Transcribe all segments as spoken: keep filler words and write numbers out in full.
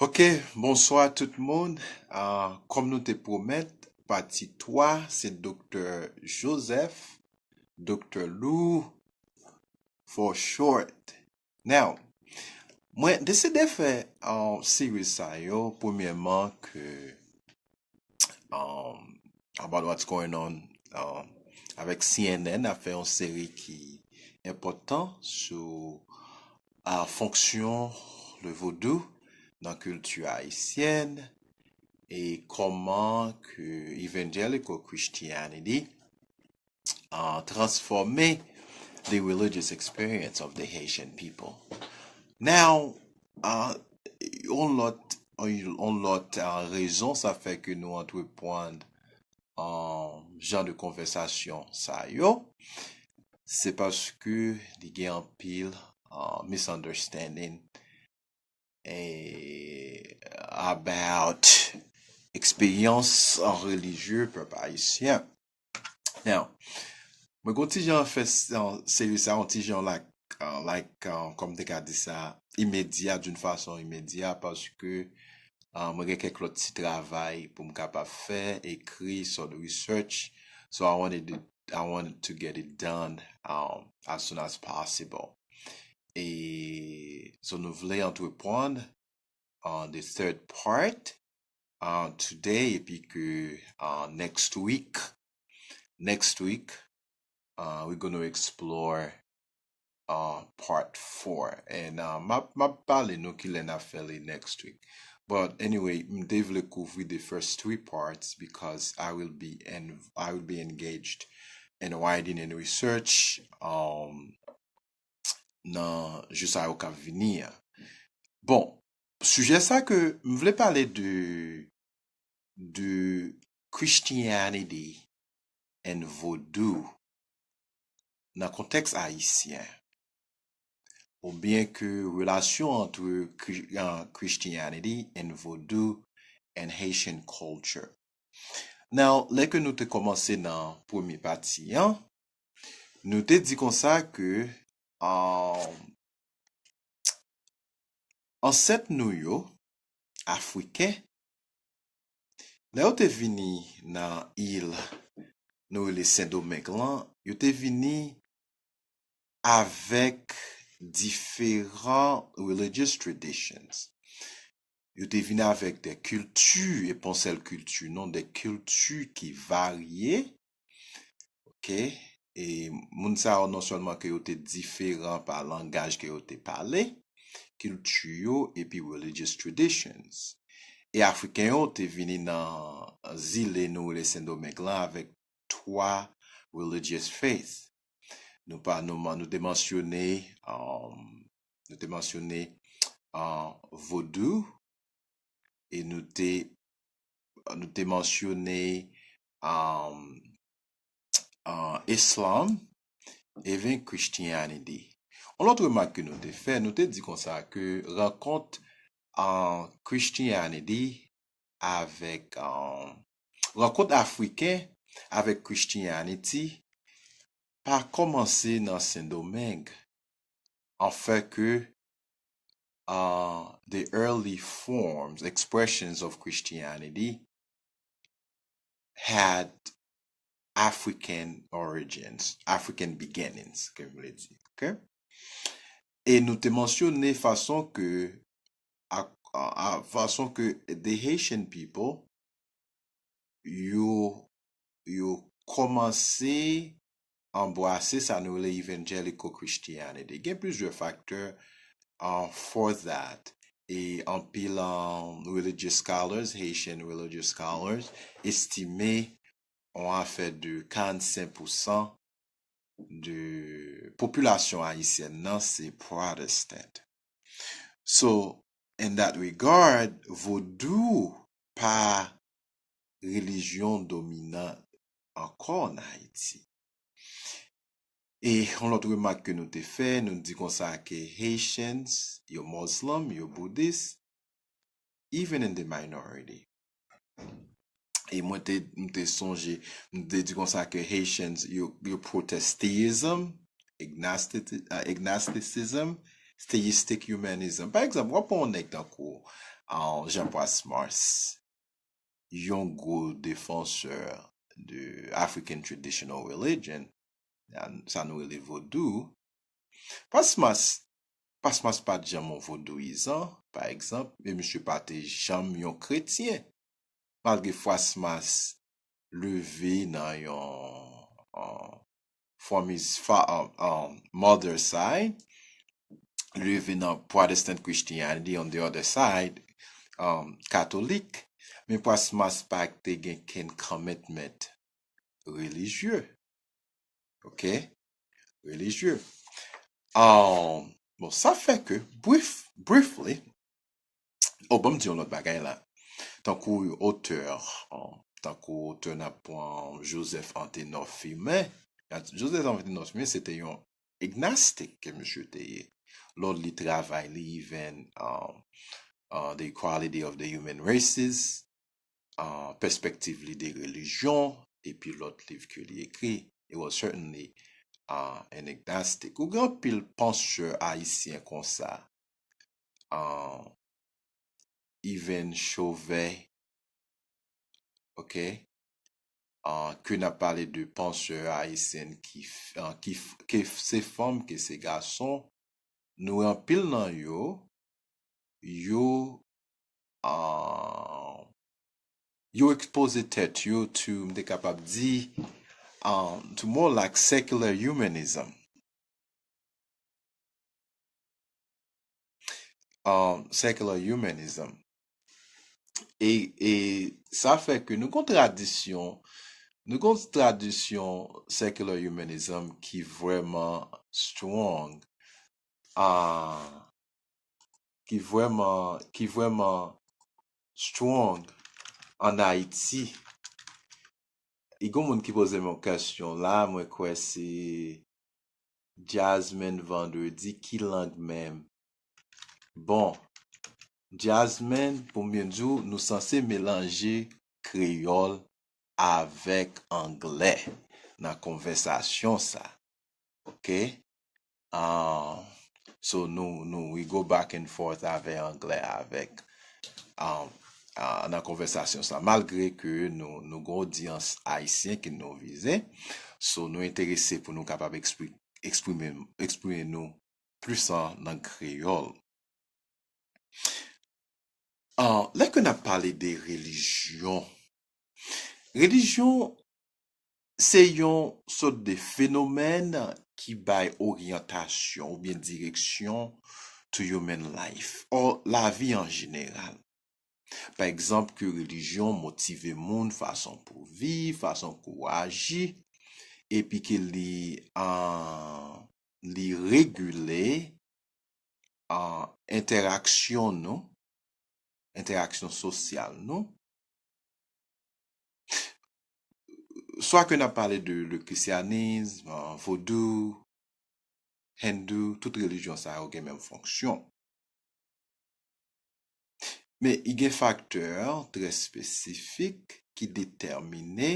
Ok, bonswa tout moun. Ah, kòm nou te pwomèt, pati twa, se Doktè Joseph, Doktè Lou, for short. Now, mwen deside fè, ah, seri sa yo, premyèman, ke, um, about what's going on, um, avèk C N N, ap fè yon seri ki enpòtan sou, ah, fonksyon le vodou nan kilti ayisyèn e kòman ke evangelical Christianity, ah, transfòme the religious experience of the Haitian people. Now, ah, yon lòt, yon lòt, ah, rezon sa fè ke nou antreprann, ah, jan de konvèsasyon sa yo, se paske li gen anpil, ah, misunderstanding eh, about eksperyans relijye pèp ayisyen. Now, mwen gon ti jan fè s-, an, seri sa, yon ti jan like, uh, like, uh, kòm te ka di sa, imedya, d'une façon immédiate, paske, uh, mwen gen kèk lòt ti travay pou m kapab fè, ekri, sort research. So I wanted to, I wanted to get it done, um, as soon as possible. E so nou vle antreprann, uh, the third part, uh, today, epi ke, uh, next week, next week, uh, we're gonna explore, uh, part four. And, uh, m ap, m ap pale nou kilè n ap fè li next week. But anyway, m te vle kouvri the first three parts because I will be en-, I will be engaged in writing and research, um, nan jou sa yo k ap vini an. Bon, sijè sa ke m vle pale de, de Christianity and Vodou nan kontèks ayisyen, oubyen ke relasyon ant Chri-, uh, Christianity and Vodou and Haitian culture. Now, lè ke nou te kòmanse nan premye pati an, nou te di konsa ke, um, ansèt nou yo, Afriken, lè yo te vini nan il nou rele Sendomeng lan, yo te vini avèk diferan religious traditions. Yo te vini avèk de kilti, e pa yon sèl kilti, non, de kilti ki varye. Ok? E moun sa yo, non sèlman ke yo te diferan pa langaj ke yo te pale, kilti yo, epi religious traditions. E Afriken yo te vini nan zile nou rele Sendomeng lan avèk twa religious faith. Nou pa, nou, man-, nou te mansyone, um, nou te mansyone, uh, Vodou, e nou te, nou te mansyone, um, uh, Islam, even Christianity. Yon lòt remak ke nou te fè, nou te di konsa ke rankont, uh, Christianity avèk, uh, rankont Afriken avèk Christianity pa kòmanse nan Sendomeng. An fè ke, uh, the early forms, expressions of Christianity had African origins, African beginnings, ke m vle di. Ok? E nou te mansyone fason ke, a, a, a, fason ke the Haitian people, yo, yo kòmanse anbrase sa nou rele evangelical Christianity. Gen plizyè faktè, uh, for that. E anpil, um, religious scholars, Haitian religious scholars, estime yon afè de karannsenk pousan de popilasyon ayisyèn nan se Protestant. So, in that regard, Vodou pa relijyon dominan ankò an Ayiti. E yon lòt remak ke nou te fè, nou di konsa ke Haitians, yo Muslim, yo Buddhist, even in the minority. E mwen te, m te sonje, m te di konsa ke Haitians, yo, yo Protestantism, agnostic-, uh, agnosticism, theistic humanism. Pa egzanp, w ap pran yon nèg tankou, ah, Jean Pasmas, yon gwo defansè de African traditional religion, sa nou rele vodou. Pasmas, Pasmas pa t janm yon vodouyizan, pa egzanp, e misye pa te janm yon kretyen. Malgre Pasmas leve nan yon, um, from his fa, um, um, mother side, leve nan Protestant Christianity on the other side, um, Katolik, men Pasmas pa te gen kenn commitment relijye. Ok? Relijye. Um, bon, sa fè ke, brief, briefly, oh, ban m di yon lòt bagay la. Tankou otè, um, tankou otè n ap pran Joseph Anténor Firmin. Joseph Anténor Firmin, se te yon agnostic ke misye te ye. Lòt li travay li, even, um, uh, The Equality of the Human Races, uh, pèspektiv li de relijyon, epi lòt liv ke li ekri. He was certainly, uh, an agnostic. Ou gen anpil pansè ayisyen konsa. Uh, even Chauvet, ok? Uh, ke n ap pale de pansè ayisyen ki, uh, ki, ke se fanm, ke se gason, nou wè anpil nan yo, yo, uh, yo ekspoze tèt yo to, m te kapab di, um, to more like secular humanism. Um, secular humanism. E, e sa fè ke nou gon tradisyon, nou gon tradisyon secular humanism ki vrèman strong, ah, ki vrèman, ki vrèman strong an Ayiti. E gon moun ki poze m yon kèsyon la, mwen kwè se Jasmine Vendredi, ki lang menm? Bon, Jasmine, pou m byen di w, nou sanse melanje kreyòl avèk anglè nan konvèsasyon sa. Ok? Ah, so nou, nou, we go back and forth avè anglè avèk, ah, ah, nan konvèsasyon sa. Malgre ke nou, nou gen odyans ayisyen ke nou vize, so nou enterese pou nou kapab ekspri-, eksprime, eksprime nou plis an lang kreyòl. Ah, lè ke n ap pale de relijyon, relijyon se yon sòt de fenomèn ki bay oryantasyon oubyen direksyon to human life, or lavi an jeneral. Pa egzanp, ke relijyon motive moun fason pou viv, fason pou aji, epi ke li, ah, li regile, ah, entèraksyon nou, entèraksyon sosyal nou. Swa ke n ap pale de le christianisme, ah, vodou, hindou, tout relijyon sa yo gen menm fonksyon. Men, i gen faktè trè espesifik ki detèmine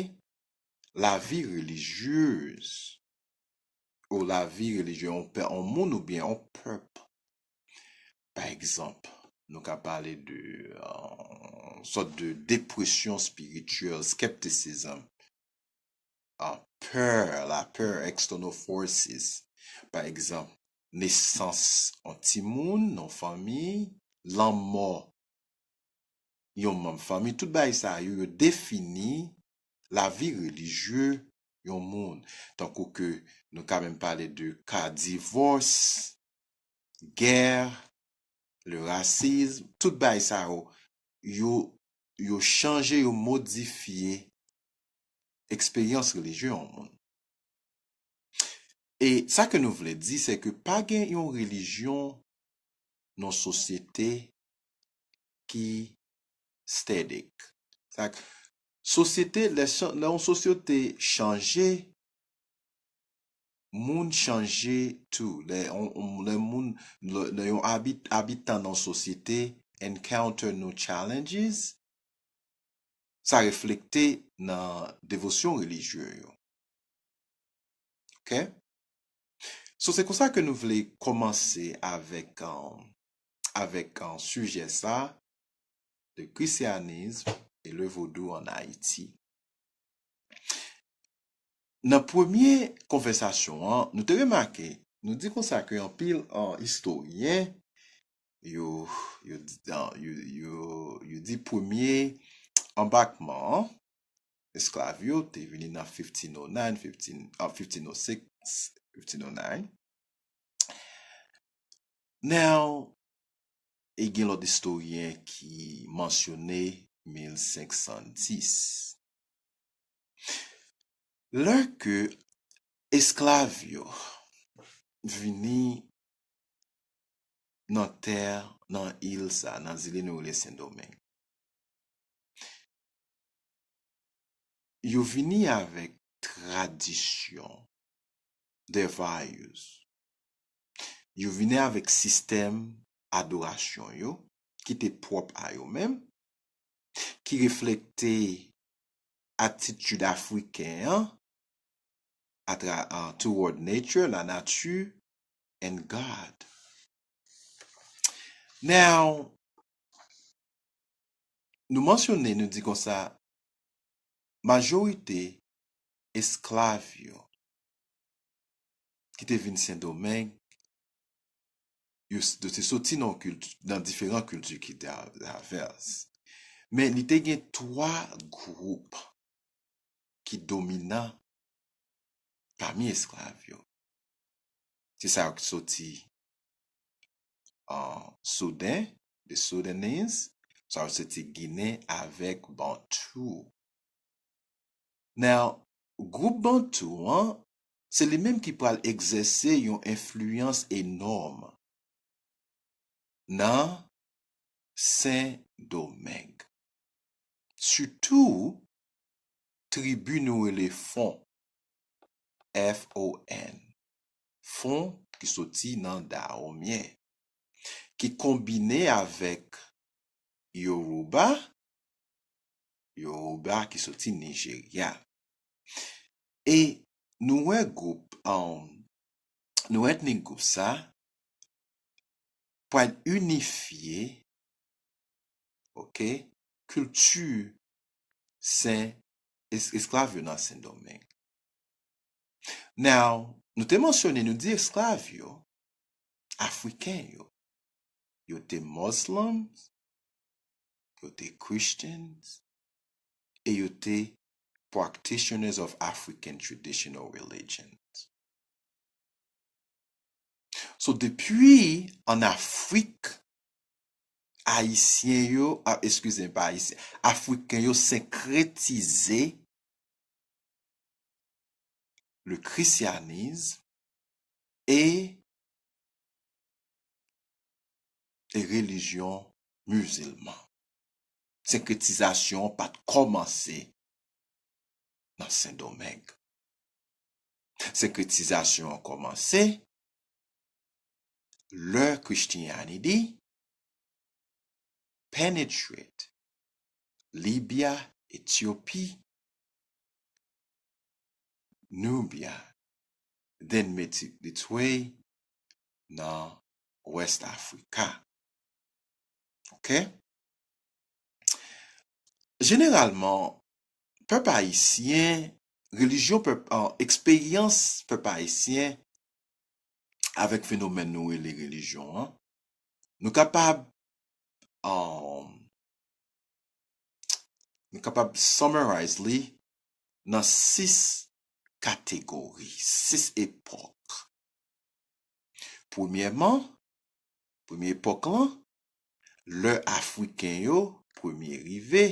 lavi relijyez ou lavi relijye yon pè, yon moun oubyen yon pèp. Pa egzanp, nou ka pale de, euh, sòt de depresyon espirityèl, skepticism, ah, pè, lapè, external forces. Pa egzanp, nesans yon timoun nan fanmi, lanmò yon manm fanmi, tout bagay sa yo, yo defini lavi relijye yon moun. Tankou ke nou ka menm pale de ka divòs, gè, le racisme, tout bagay sa yo, yo, yo chanje, yo modifye eksperyans relijye yon moun. E sa ke nou vle di, se ke pa gen yon relijyon nan sosyete ki static. Sa k-, sosyete, lè chan-, lè yon sosyete chanje, moun chanje tou. Lè on, on, lè moun, lè, lè yon abit-, abitan nan sosyete encounter new challenges, sa reflekte nan devosyon relijye yo. Ok? So, se konsa ke nou vle kòmanse avèk, um, avèk, um, sijè sa, le christianisme et le vaudou en Haïti. Nan premye konvèsasyon an, nou te remake, nou di konsa ke anpil, uh, istoryen, yo, yo di, uh, yo, yo, yo di premye anbakman an, esklav yo te vini nan fifteen oh nine, fifteen, uh, fifteen oh six, fifteen oh nine. Now, e gen lòt istoryen ki mansyone mil senk san dis. Lè ke esklav yo vini nan tè, nan il sa, nan zile nou rele Sendomeng, yo vini avèk tradisyon, their values. Yo vini avèk sistèm adorasyon yo, ki te pwòp a yo menm, ki reflekte atitid afriken an atra-, uh, toward nature, la nature, and God. Now, nou mansyone, nou di konsa, majorite esklav yo ki te vin Sendomeng, yo s-, yo te soti nan kilti, nan diferan kilti ki te a-, avè s. Men li te gen twa gwoup ki dominan pami esklav yo. Se sa yo ki soti, uh, Souden, the Sudanese, sa yo soti Ginen avèk Bantou. Now, gwoup Bantou an, se li menm ki pral egzèse yon enfliyans enòm nan Sendomeng. Sitou, tribi nou rele Fon, F O N, Fon ki soti nan Dawomyen, ki konbine avèk Yoruba, Yoruba ki soti Nijerya. E nou wè gwoup, um, nou wè etnik gwoup sa pral inifye, oke, kilti Sen, es-, esklav yo nan Sendomeng. Now, nou te mansyone, nou di esklav yo, Afriken yo, yo te Muslims, yo te Christians, e yo te practitioners of African traditional religions. So, depi an Afrik, Ayisyen yo, a, eskize m, pa Ayisyen, Afriken yo senkretize le christianisme e, e relijyon mizilman. Senkretizasyon an pa t kòmanse nan Sendomeng. Senkretizasyon an kòmanse lè Christianity penetrate Libya, Ethiopie, Nubia, then make its way nan West Africa. Oke? Jeneralman, pèp ayisyen, relijyon pèp, an, eksperyans pèp ayisyen avèk fenomèn nou rele relijyon an, nou kapab, um, nou kapab summarize li nan sis kategori, sis epòk. Premyèman, premye epòk lan, lè Afriken yo premye rive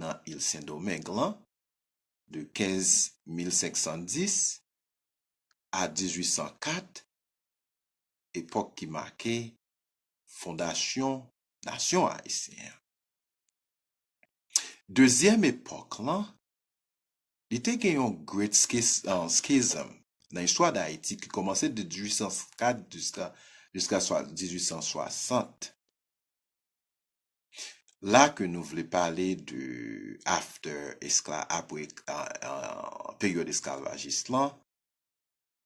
nan il Sendomeng lan, de kenz, mil senk san dis a dizuit san kat, epòk ki make fondasyon nasyon ayisyen an. Dezyèm epòk lan, li te gen yon great schis-, uh, schism nan istwa Dayiti ki kòmanse de dizuit san kat jiska, jiska swa-, dizuit san swasant. La ke nou vle pale de after eskla-, apre, uh, uh, peryòd esklavajis lan,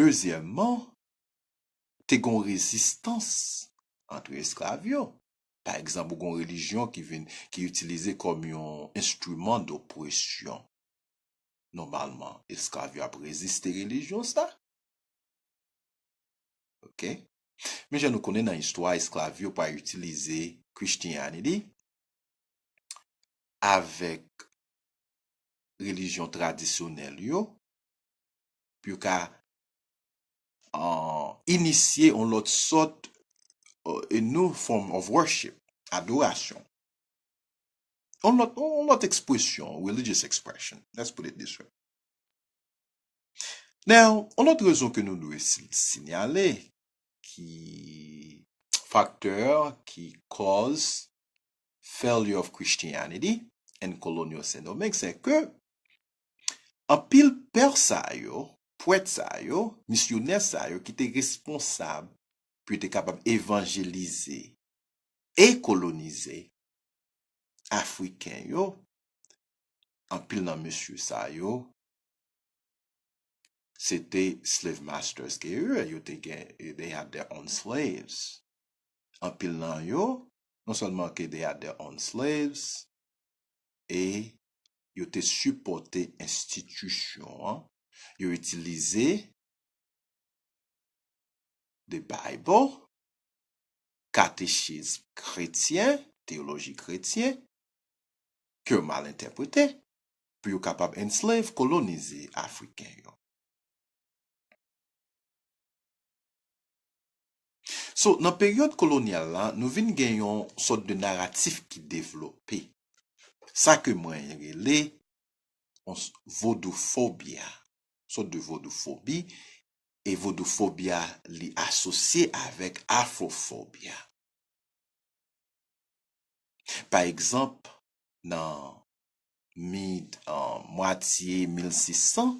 Dezyèmman, te gen yon rezistans antre esklav yo. Pa egzanp, ou gen yon relijyon ki vin, ki itilize kòm yon enstriman dopresyon. Nòmalman, esklav yo ap reziste relijyon sa. Ok? Men jan nou konnen nan istwa, esklav yo pa itilize Christianity avèk relijyon tradisyonèl yo pou yo ka uh, inisye yon lòt sòt, uh, a new form of worship, adorasyon. yon lòt, yon lòt ekspresyon, religious expression. Let's put it this way. Now, yon lòt rezon ke nou dwe si-, sinyale, ki faktè ki cause failure of Christianity and colonial Saint Domingue, se ke anpil pè sa yo, prèt sa yo, misyonè sa yo ki te responsab pou yo te kapab evanjelize e kolonize Afriken yo, anpil nan mesye sa yo, se te slave masters ke yo, yo te gen, they had their own slaves. Anpil nan yo, non sèlman ke they had their own slaves, e yo te sipòte enstitisyon an, yo itilize the Bible, katechism kretyen, teyoloji kretyen, ke yo mal entèprete, pou yo kapab enslave, kolonize Afriken yo. So, nan peryòd kolonyal la, nou vin gen yon sòt de naratif ki devlope. Sa ke mwen rele yon s-, vodoufobia, sòt de vodoufobi, e vodoufobia li asosye avèk afrofobia. Pa egzanp, nan mid, an mwatye mil sis san,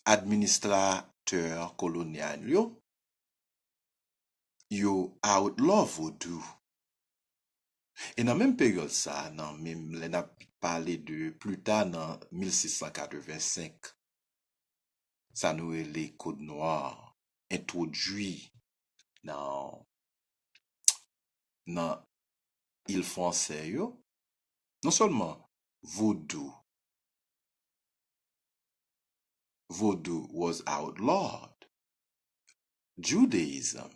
administratè kolonyal yo, yo outlaw vodou. E nan menm peryòd sa, nan menm lè n ap pale de pli ta nan mil sis san katreven senk, sa nou rele Kòd Nwa entwodui nan, nan il fransè yo, non sèlman vodou, vodou was outlawed, Judaism,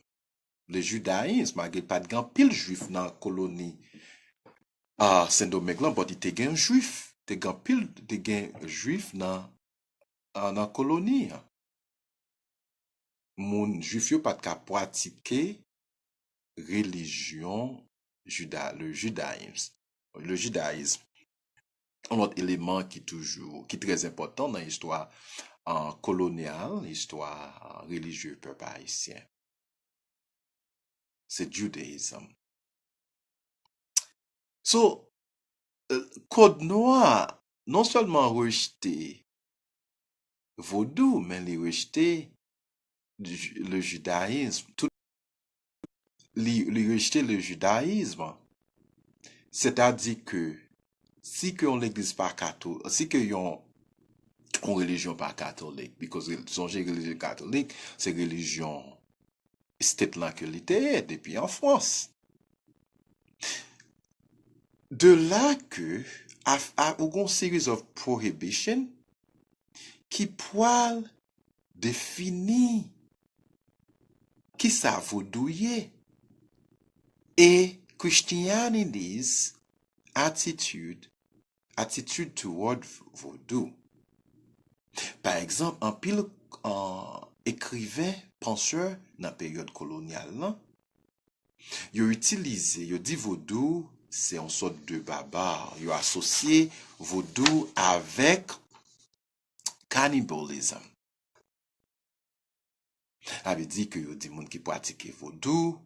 le judaïsme, malgre pa t gen anpil jwif nan koloni a Sendomeng lan, but te gen jwif, te gen anpil, te gen jwif nan, a, nan koloni an. Moun jwif yo pa t ka pratike relijyon juda, le judaïsme, le judaïsme. Yon lòt eleman ki toujou, ki trè enpòtan nan istwa, a, kolonyal, istwa, a, relijye pèp ayisyen. Se Judaism. So, euh, Kòd Nwa non sèlman rejte vodou, men li rejte ju-, le judaïsme. Tout, li, li rejte le judaïsme. Sètadi ke si ke yon legliz pa kato-, si ke yon, yon relijyon pa katolik, because re-, sonje relijyon katolik, se relijyon state lan ke li te ye depi an Frans. De la ke af-, a, ou gon series of prohibition ki pral defini kisa vodou ye e Christianity's attitude, attitude toward vodou. Pa egzanp, anpil, an, ekriven, pansè nan peryòd kolonyal lan, yo itilize, yo di vodou se yon sòt de baba. Yo asosye vodou avèk cannibalism. Sa vle di ke yo di moun ki pratike vodou,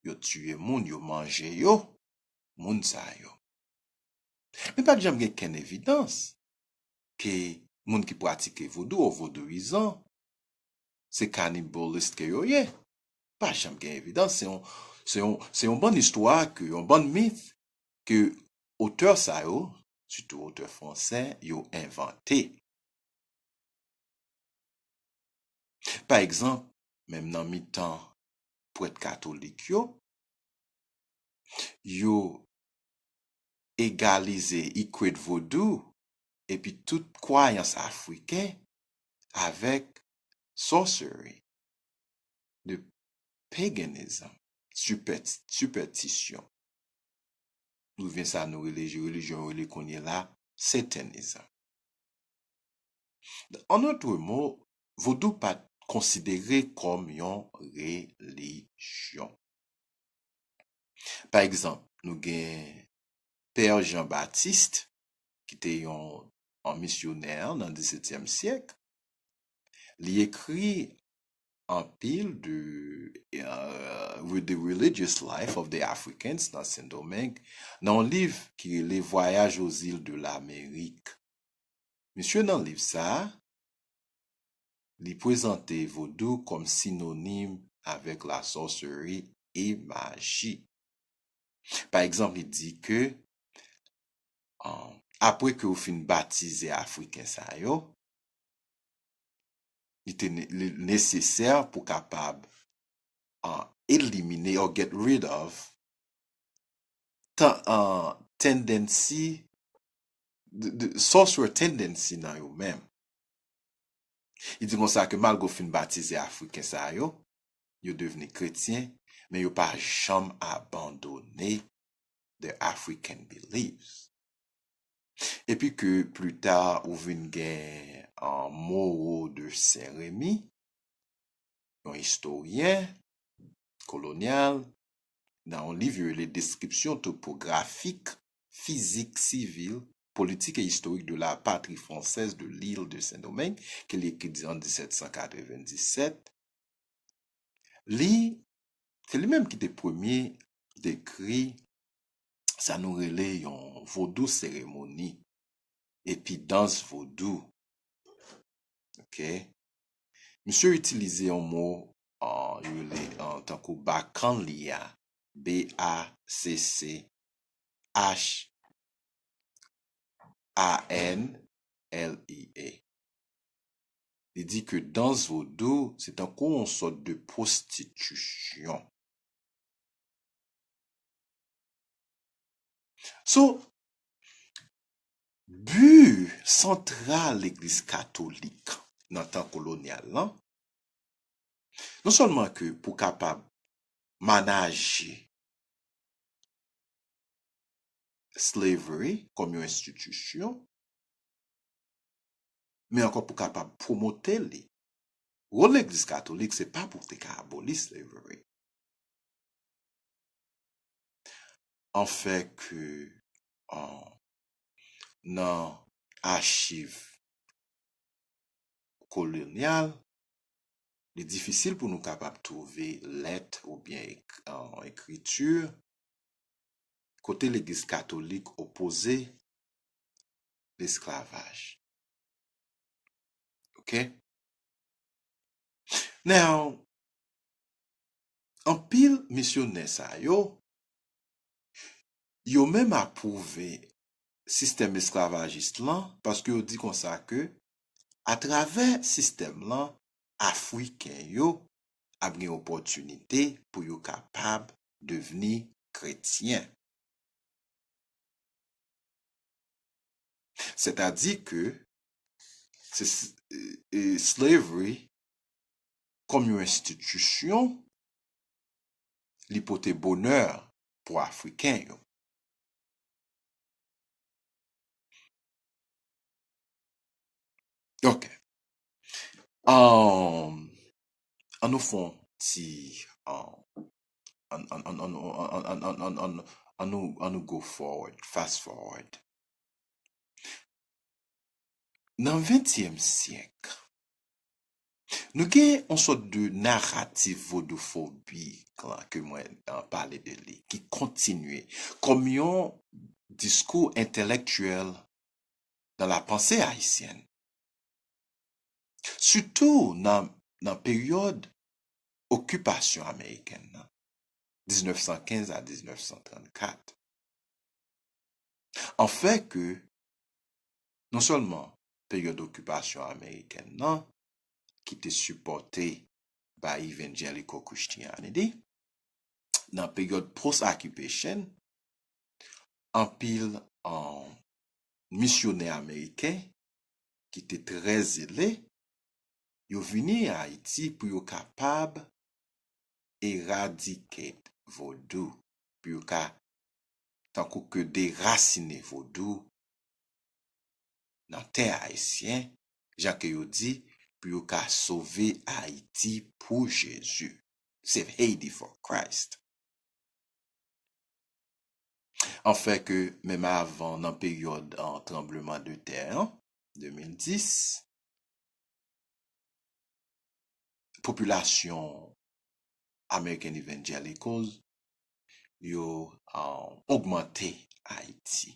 yo tiye moun, yo manje yo, moun sa yo. Men pa t janm gen kenn evidans ke moun ki pratike vodou ou vodouyizan, se cannibalistes ke yo ye. Pa janm gen evidans, se yon, se yon, se yon bann istwa ke, yon bann mit ke otè sa yo, sitou otè fransè, yo envante. Pa egzanp, menm nan mitan prèt katolik yo, yo egalize, equate vodou epi tout kwayans afriken avèk sorcery, de paganism, sipèt-, sipètisyon. Oubyen sa nou rele, relijyon yo rele kounye la, satanism. An dòt mo, vodou pa t konsidere kòm yon relijyon. Pa egzanp, nou gen Pè Jean Baptiste, ki te yon, yon misyonè nan disetyèm syèk, li ekri anpil de, euh, with the religious life of the Africans nan Sendomeng, nan yon liv ki rele Voyage aux îles de l'Amérique. Misye nan liv sa a, li prezante vodou kòm sinonim avèk la sorcellerie e maji. Pa egzanp, li di ke, um, apre ke ou fin batize Afriken sa yo, li te ne-, li nesesè pou kapab, uh, elimine or get rid of tan-, uh, tendency, the, the sorcerer tendency nan yo menm. Li di konsa ke malgre w fin batize Afriken sa yo, yo devni kretyen, men yo pa janm abandone their African beliefs. Epi ke pli ta, ou vin gen, uh, Moreau de Saint-Rémy, yon istoryen kolonyal, nan yon liv yo rele Description topographique, physique civile, politique et historique de la patrie française de l'île de Saint-Domingue, ke li ekri an disèt san katrevenndisèt. Li, se li menm ki te premye dekri sa nou rele yon vodou seremoni, epi dans vodou. Ok? Misye itilize yon mo, uh, yo rele, uh, tankou Baccanlea, B A C C H A N L E A. Li di ke dans vodou, se tankou yon sòt de pwostitisyon. So, bi santral Legliz Katolik nan tan kolonyal lan, non sèlman ke pou kapab manaje slavery kòm yon enstitisyon, men ankò pou kapab pwomote li. Wòl Legliz Katolik, se pa pou te ka aboli slavery. An fè ke, an, nan achiv kolonyal, li difisil pou nou kapab twouve lèt oubyen ek-, an, ekriti kote Legliz Katolik opoze lesklavaj. Ok? Now, anpil misyonè sa yo, yo menm apwouve sistèm esklavajis lan, paske yo di konsa ke atravè sistèm lan, Afriken yo ap gen opòtinite pou yo kapab devni kretyen. Sètadi ke se s-, e, e, slavery kòm yon enstitisyon, li pote bonè pou Afriken yo. Ok. Um, an nou fè yon ti, um, an, an, an, an, an, an, an, an, an, an, an nou, an nou go forward, fast forward. Nan ventyèm syèk, nou gen yon sòt de naratif vodoufobik la ke mwen, uh, pale de li, ki kontinye kòm yon diskou entèlektyèl dans la pensée haïtienne. Sitou nan, nan peryòd okipasyon amerikèn nan, diznèf san kenz a diznèf san trannkat. An fè ke, non sèlman peryòd okipasyon amerikèn nan, ki te sipòte by Evangelical Christianity, nan peryòd post-occupation, anpil, um, misyonè ameriken ki te trè zele, yo vini Ayiti pou yo kapab eradicate vodou, pou yo ka, tankou ke derasine vodou nan tè ayisyen, jan ke yo di, pou yo ka sove Ayiti pou Jezi. Save Haiti for Christ. Anfen ke menm avan, nan peryòd, ah, tranbleman de tè an, de mil dis, popilasyon American Evangelicals, yo, ah, ogmante Ayiti.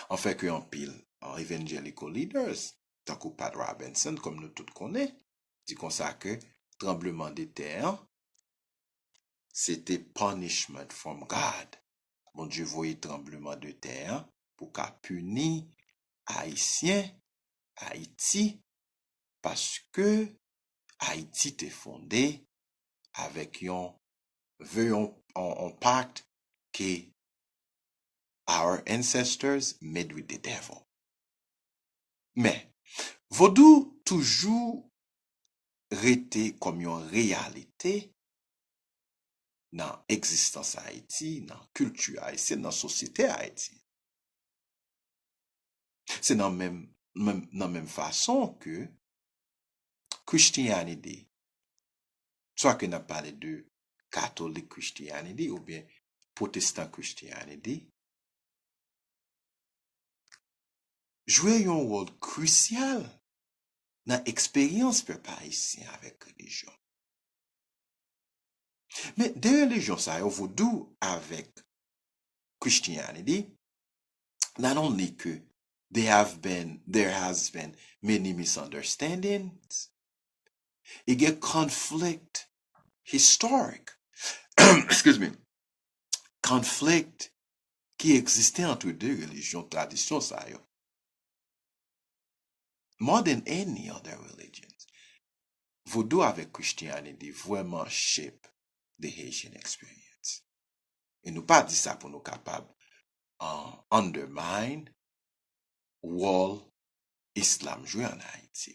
Anfen ke anpil, ah, evangelical leaders, tankou Pat Robertson, kòm nou tout konnen, di konsa ke tranbleman de tè an, se te punishment from God. Bondye voye tranbleman de tè an pou ka pini Ayisyen, Ayiti, paske Ayiti te fonde avèk yon ve, yon, yon, yon pakt ke our ancestors made with the devil. Men, vodou toujou rete kòm yon reyalite nan egzistans Ayiti, nan kilti ayisyèn, nan sosyete Ayiti. Se nan menm, menm, nan menm fason ke Christianity, swa ke n ap pale de Catholic Christianity oubyen Protestant Christianity, jwe yon wòl krisyal nan eksperyans pèp ayisyen avèk relijyon. Men de relijyon sa yo, vodou avèk Christianity, not only ke they have been, there has been many misunderstandings, e gen conflict historic, excuse me, conflict ki egziste ant de relijyon, tradisyon sa yo. More than any other religions. Vodou avèk Christianity vrèman shape the Haitian experience. E nou pa di sa pou nou kapab, uh, undermine wòl Islam jwe an Ayiti.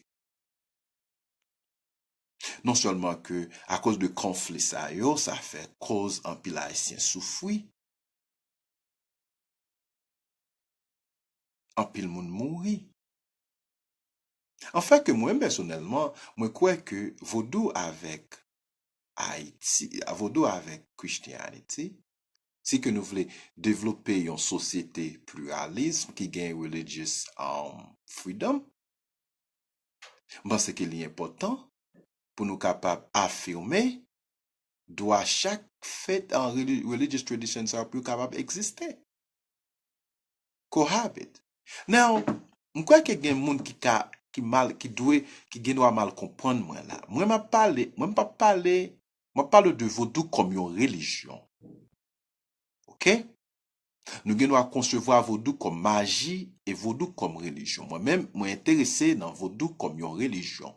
Non sèlman ke akoz de konfli sa yo, sa fè koz anpil Ayisyen soufri, anpil moun mouri. Anfen ke mwen pèsonèlman, mwen kwè ke vodou avèk Ayiti, vodou avèk Christianity, si ke nou vle devlope yon sosyete pluralism ki gen religious, um, freedom, m panse ke li enpòtan pou nou kapab afime dwa chak fèt an reli-, religious tradition sa yo pou yo kapab egziste. Cohabit. Now, m kwè ke gen moun ki ka, ki mal, ki dwe, ki gen dwa mal konprann mwen la. Mwen m ap pale, mwen m p ap pale, m ap pale de vodou kòm yon relijyon. Oke? Nou gen dwa konsevwa vodou kòm maji e vodou kòm relijyon. Mwen menm, mwen enterese nan vodou kòm yon relijyon.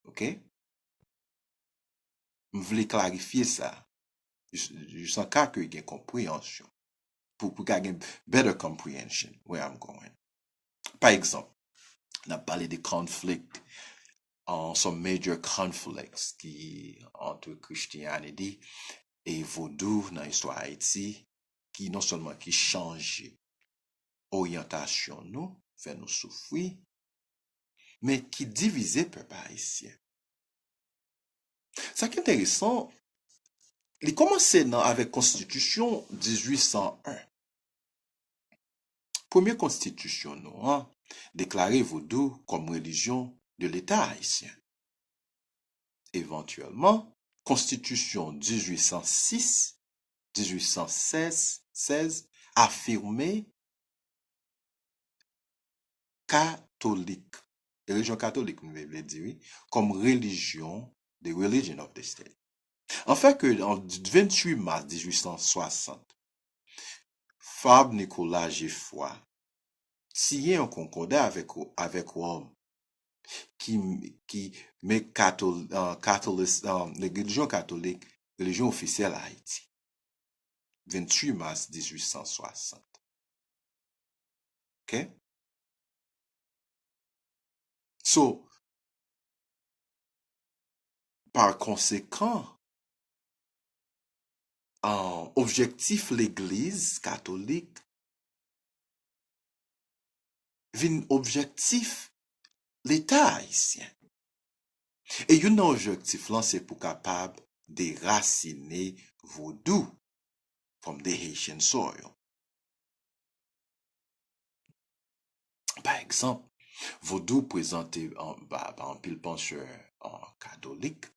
Oke? M vle klarifye sa. Jis, jis an ka ke gen konpreyansyon. Pou, pou ka gen better comprehension where I'm going. Pa egzanp, n ap pale de conflict, uh, some major conflicts ki ant Christianity e vodou nan istwa Ayiti, ki non sèlman ki chanje oryantasyon nou, fè nou soufri, men ki divize pèp ayisyen. Sa ki enteresan, li kòmanse nan, avèk konstitisyon dizuit san en. Premye konstitisyon nou an deklare vodou kòm relijyon de Leta ayisyen. Evantyèlman, konstitisyon dizuit san sis, dizuit san sèz, sèz, afime katolik, relijyon katolik, m vle di, wi, kòm relijyon, the religion of the state. Anfen ke, an venntuit mas dizuit san swasant, Fabre Nicolas Geffroy siyen yon konkòda avèk, avèk Wòm, ki, ki make katol-, uh, katolis-, uh, relijyon katolik relijyon ofisyèl Ayiti. Venntuit mas dizuit san swasant. Oke? So, pa konsekan, an, objektif legliz katolik vin objektif Leta ayisyen. E youn nan objektif lan se pou kapab derasine vodou. from the Haitian soil. Pa egzanp, vodou prezante an, pa, pa anpil pansè an, katolik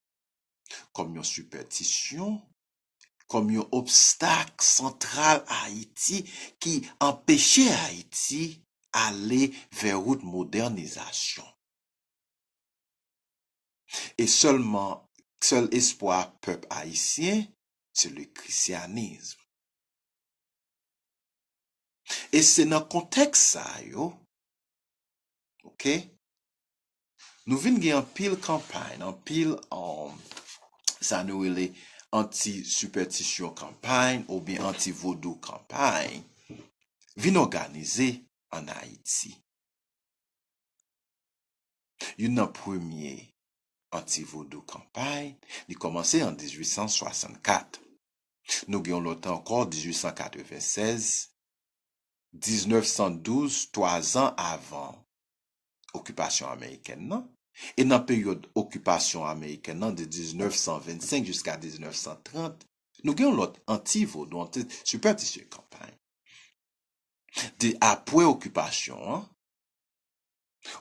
kòm yon sipètisyon, kòm yon obstak santral Ayiti ki anpeche Ayiti ale vè wout modènizasyon. E sèlman, sèl espwa pèp ayisyen, se le christianisme. E se nan kontèks sa yo, ok, nou vin gen anpil kanpay, anpil, um, sa nou rele anti-sipètisyon kanpay oubyen anti-vodou kanpay vin òganize ann Ayiti. Youn nan premye anti-vodou kanpay, li kòmanse an dizuit san swasannkat. Nou gen yon lòt ankò, dizuit san katrevensèz, diznèf san douz, twa zan avan okipasyon amerikèn nan. E nan peryòd okipasyon amerikèn nan, de diznèf san vennsenk jiska diznèf san trant, nou gen yon lòt anti-vodou, anti-sipètisyon kanpay. De apre okipasyon an,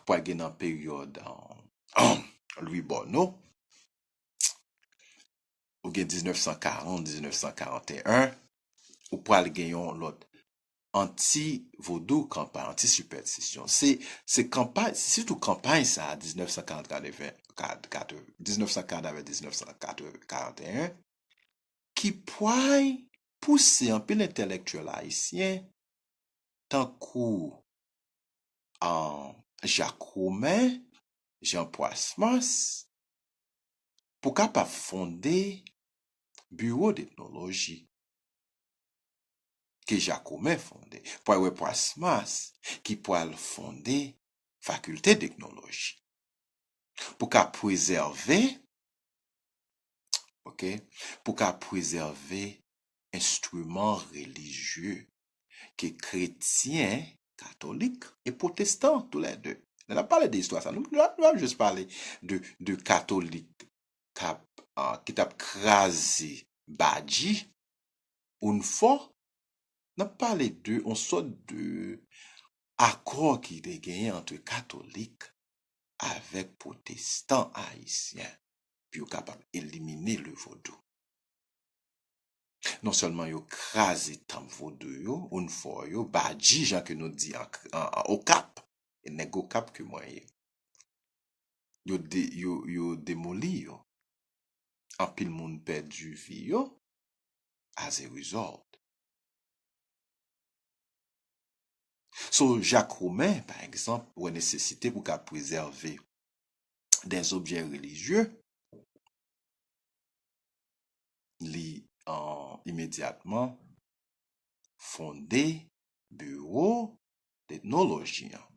pral gen nan peryòd, um, Louis Bonneau, ou gen diznèf san karant, diznèf san karanteyen, ou pral gen yon lòt anti-vodou kanpay, anti-sipètisyon. Se, se kanpay, se sitou kanpay sa a, diznèf san karant, diznèf san karant avèk diznèf san karanteyen, ki pway pouse anpil entèlektyèl ayisyen, tankou, ah, Jacques Roumain, Jean Proissmas, pou kapab fonde Bureau d'Ethnologie ke Jacques Roumain fonde. Pwal wè Proissmas ki pwal fonde Faculté d'Ethnologie. Pou ka prezève, ok, pou ka prezève enstriman relijye ke kretyen, katolik e pwotestan, tou lè de. Lè n ap pale de istwa sa, nou, nou, nou ap jis pale de, de katolik k ap, ah, ki t ap kraze badji, ounfò, n ap pale de yon sòt de akò ki te genyen ant katolik avèk pwotestan ayisyen pou yo kapab elimine le vodou. Non sèlman yo kraze tanp vodou yo, ounfò yo, badji, jan ke nou di an, an, an Okap, e nèg Okap ke mwen ye. Yo de-, yo, yo demoli yo. Anpil moun pèdi vi yo as a result. So, Jacques Roumain, pa egzanp, wè nesesite pou ka prezève des objets religieux, li, euh, imedyatman fonde biwo etnoloji an.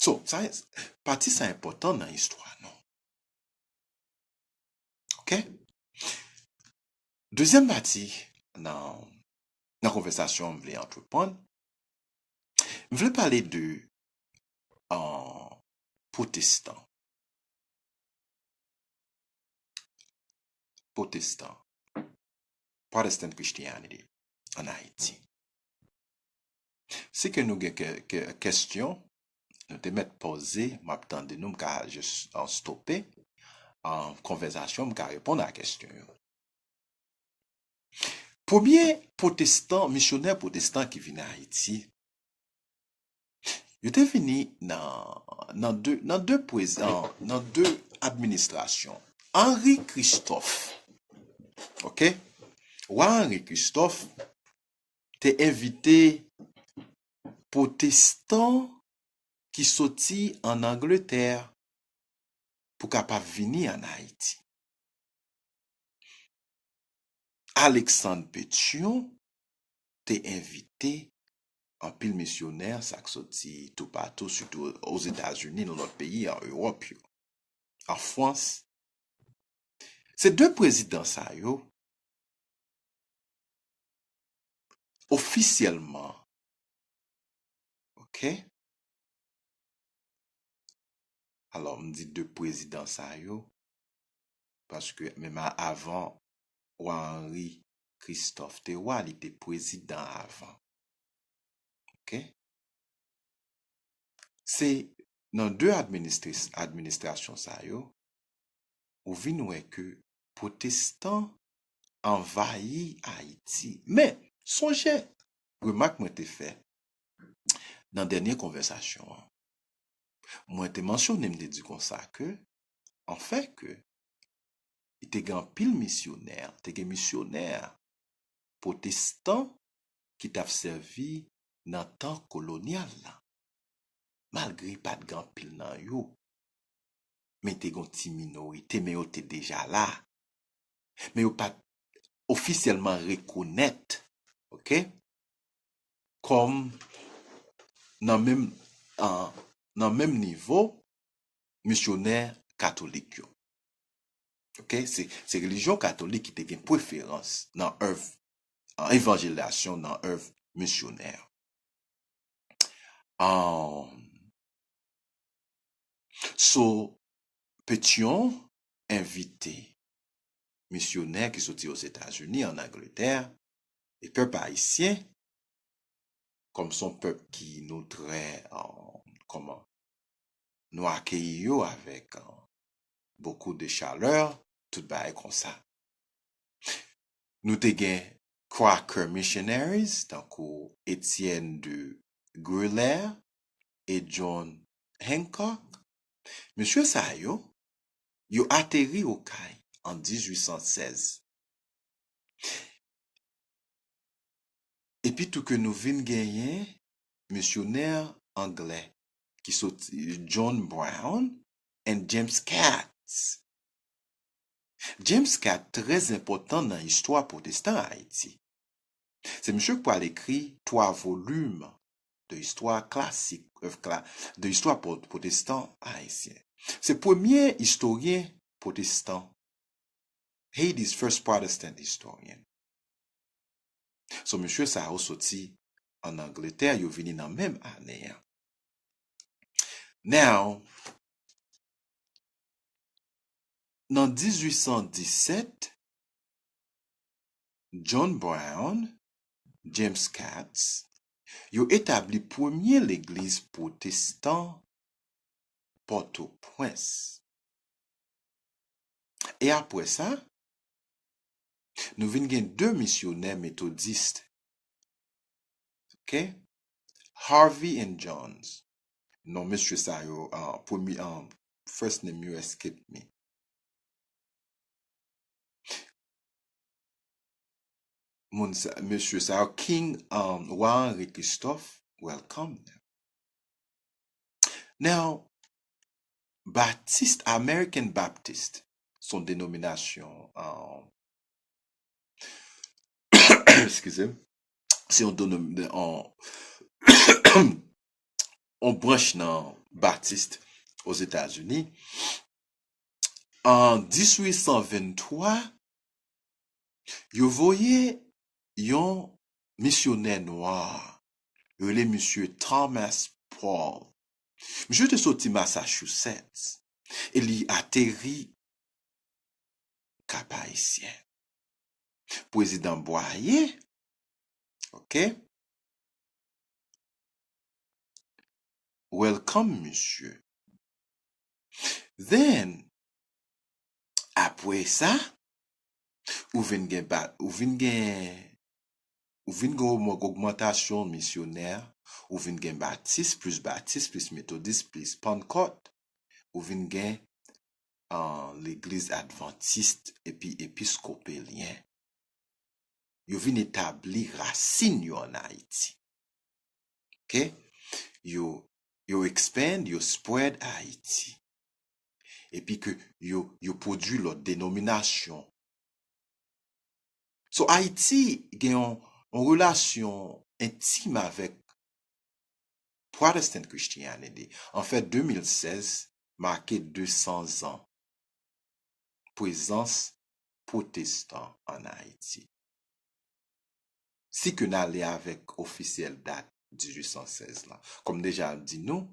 So, sa, pati sa enpòtan nan istwa nou. Ok? Dezyèm pati nan, nan konvèsasyon m vle antreprann, m vle pale de, euh, pwotestan. Pwotestan. Protestant Christianity ann Ayiti. Si ke nou gen ke, ke, kestyon, nou te mèt poze, m ap tande nou, m ka jis, uh, stope, uh, konvèsasyon, m ka reponn a kestyon yo. Premye pwotestan, misyonè pwotestan ki vin Ayiti, yo te vini nan, nan de, nan de prezan, nan de administrasyon. Henri Christophe, ok? Wa Henri Christophe te envite pwotestan ki soti ann Angletè pou kapab vini ann Ayiti. Alexandre Pétion te envite anpil misyonè, sa k soti toupatou, sitou Ozetazini, nan lòt peyi, an Ewòp yo, an Frans. Se de prezidan sa yo, ofisyèlman, ok? Alò, m di de prezidan sa yo, paske menm a-, avan Wa Henri Christophe te wa, li te prezidan avan. Ok? Se nan de administri-, administrasyon sa yo, ou vin wè ke pwotestan anvayi Ayiti. Men, sonje, remak mwen te fè nan dènye konvèsasyon an. Mwen te mansyone, m te di konsa ke, anfèt ke, li te gen anpil misyonè, te gen misyonè pwotestan ki t ap sèvi nan tan kolonyal la. Malgre pa t gen anpil nan yo, men te gen yon ti minorite, men yo te deja la. Men yo pa t ofisyèlman rekonèt, ok, kòm nan menm, an, nan menm nivo misyonè katolik yo. Ok, se, se relijyon katolik ki te gen preferans nan èv, an evanjelizasyon, nan èv misyonè. An, so, Petion envite misyonè ki soti Ozetazini, an Angletè, e pèp ayisyen, kòm se yon pèp ki nou trè, an, kòman, nou akeyi yo avèk, an, beaucoup de chaleur, tout bagay konsa. Nou te gen Quaker missionaries, tankou Etienne de Gruyler e John Hancock. Mesye sa yo, yo ateri Okay an dizuit san sèz. Epi tou ke nou vin genyen misyonè anglè ki soti, John Brown and James Catt. James Catt trè enpòtan nan istwa pwotestan Ayiti. Se misye ki pral ekri twa volim de istwa klasik, èv kla-, de istwa pwotestan ayisyen. Se premye istoryen pwotestan. Haiti's first Protestant historian. So, mesye sa yo soti an Angletè, yo vini nan menm ane an. Now, nan dizuit san disèt, John Brown, James Catt, yo etabli premye legliz pwotestan Pòtoprens. E apre sa, nou vin gen de misyonè metodis. Ok? Harvey and Jones. Non, mesye sa yo, ah, premye, ah, first name yo escape me. Moun sa, mesye sa yo, King, um, Wa Henri Christophe, welcome them. Now, Baptist, American Baptist, se yon denominasyon, um, eskize m, se yon denom-, de-, yon, yon branch nan Baptist Ozetazini. An dizuit san venntwa, yo voye yon misyonè nwa, yo rele misye Thomas Paul. Misye te soti Massachusetts e li ateri Kap Ayisyen. Prezidan Bwaye, ok, welcome misye. Then, apre sa, ou vin gen ba-, ou vin gen, ou vin gen ogmantasyon misyonè, ou vin gen Batis, plis Batis, plis Metodis, plis Pannkòt, ou vin gen, ah, legliz advantis epi episkopelyen. Yo vin etabli rasin yo ann Ayiti. Ok? Yo, yo expand, yo spread Ayiti. Epi ke yo, yo pwodui lòt denominasyon. So, Ayiti gen yon, yon relasyon entim avèk Protestant Christianity. Anfèt, de mil sèz make de san zan prezans pwotestan ann Ayiti. Si ke n ale avèk ofisyèl dat dizuit san sèz la. Kòm deja di nou,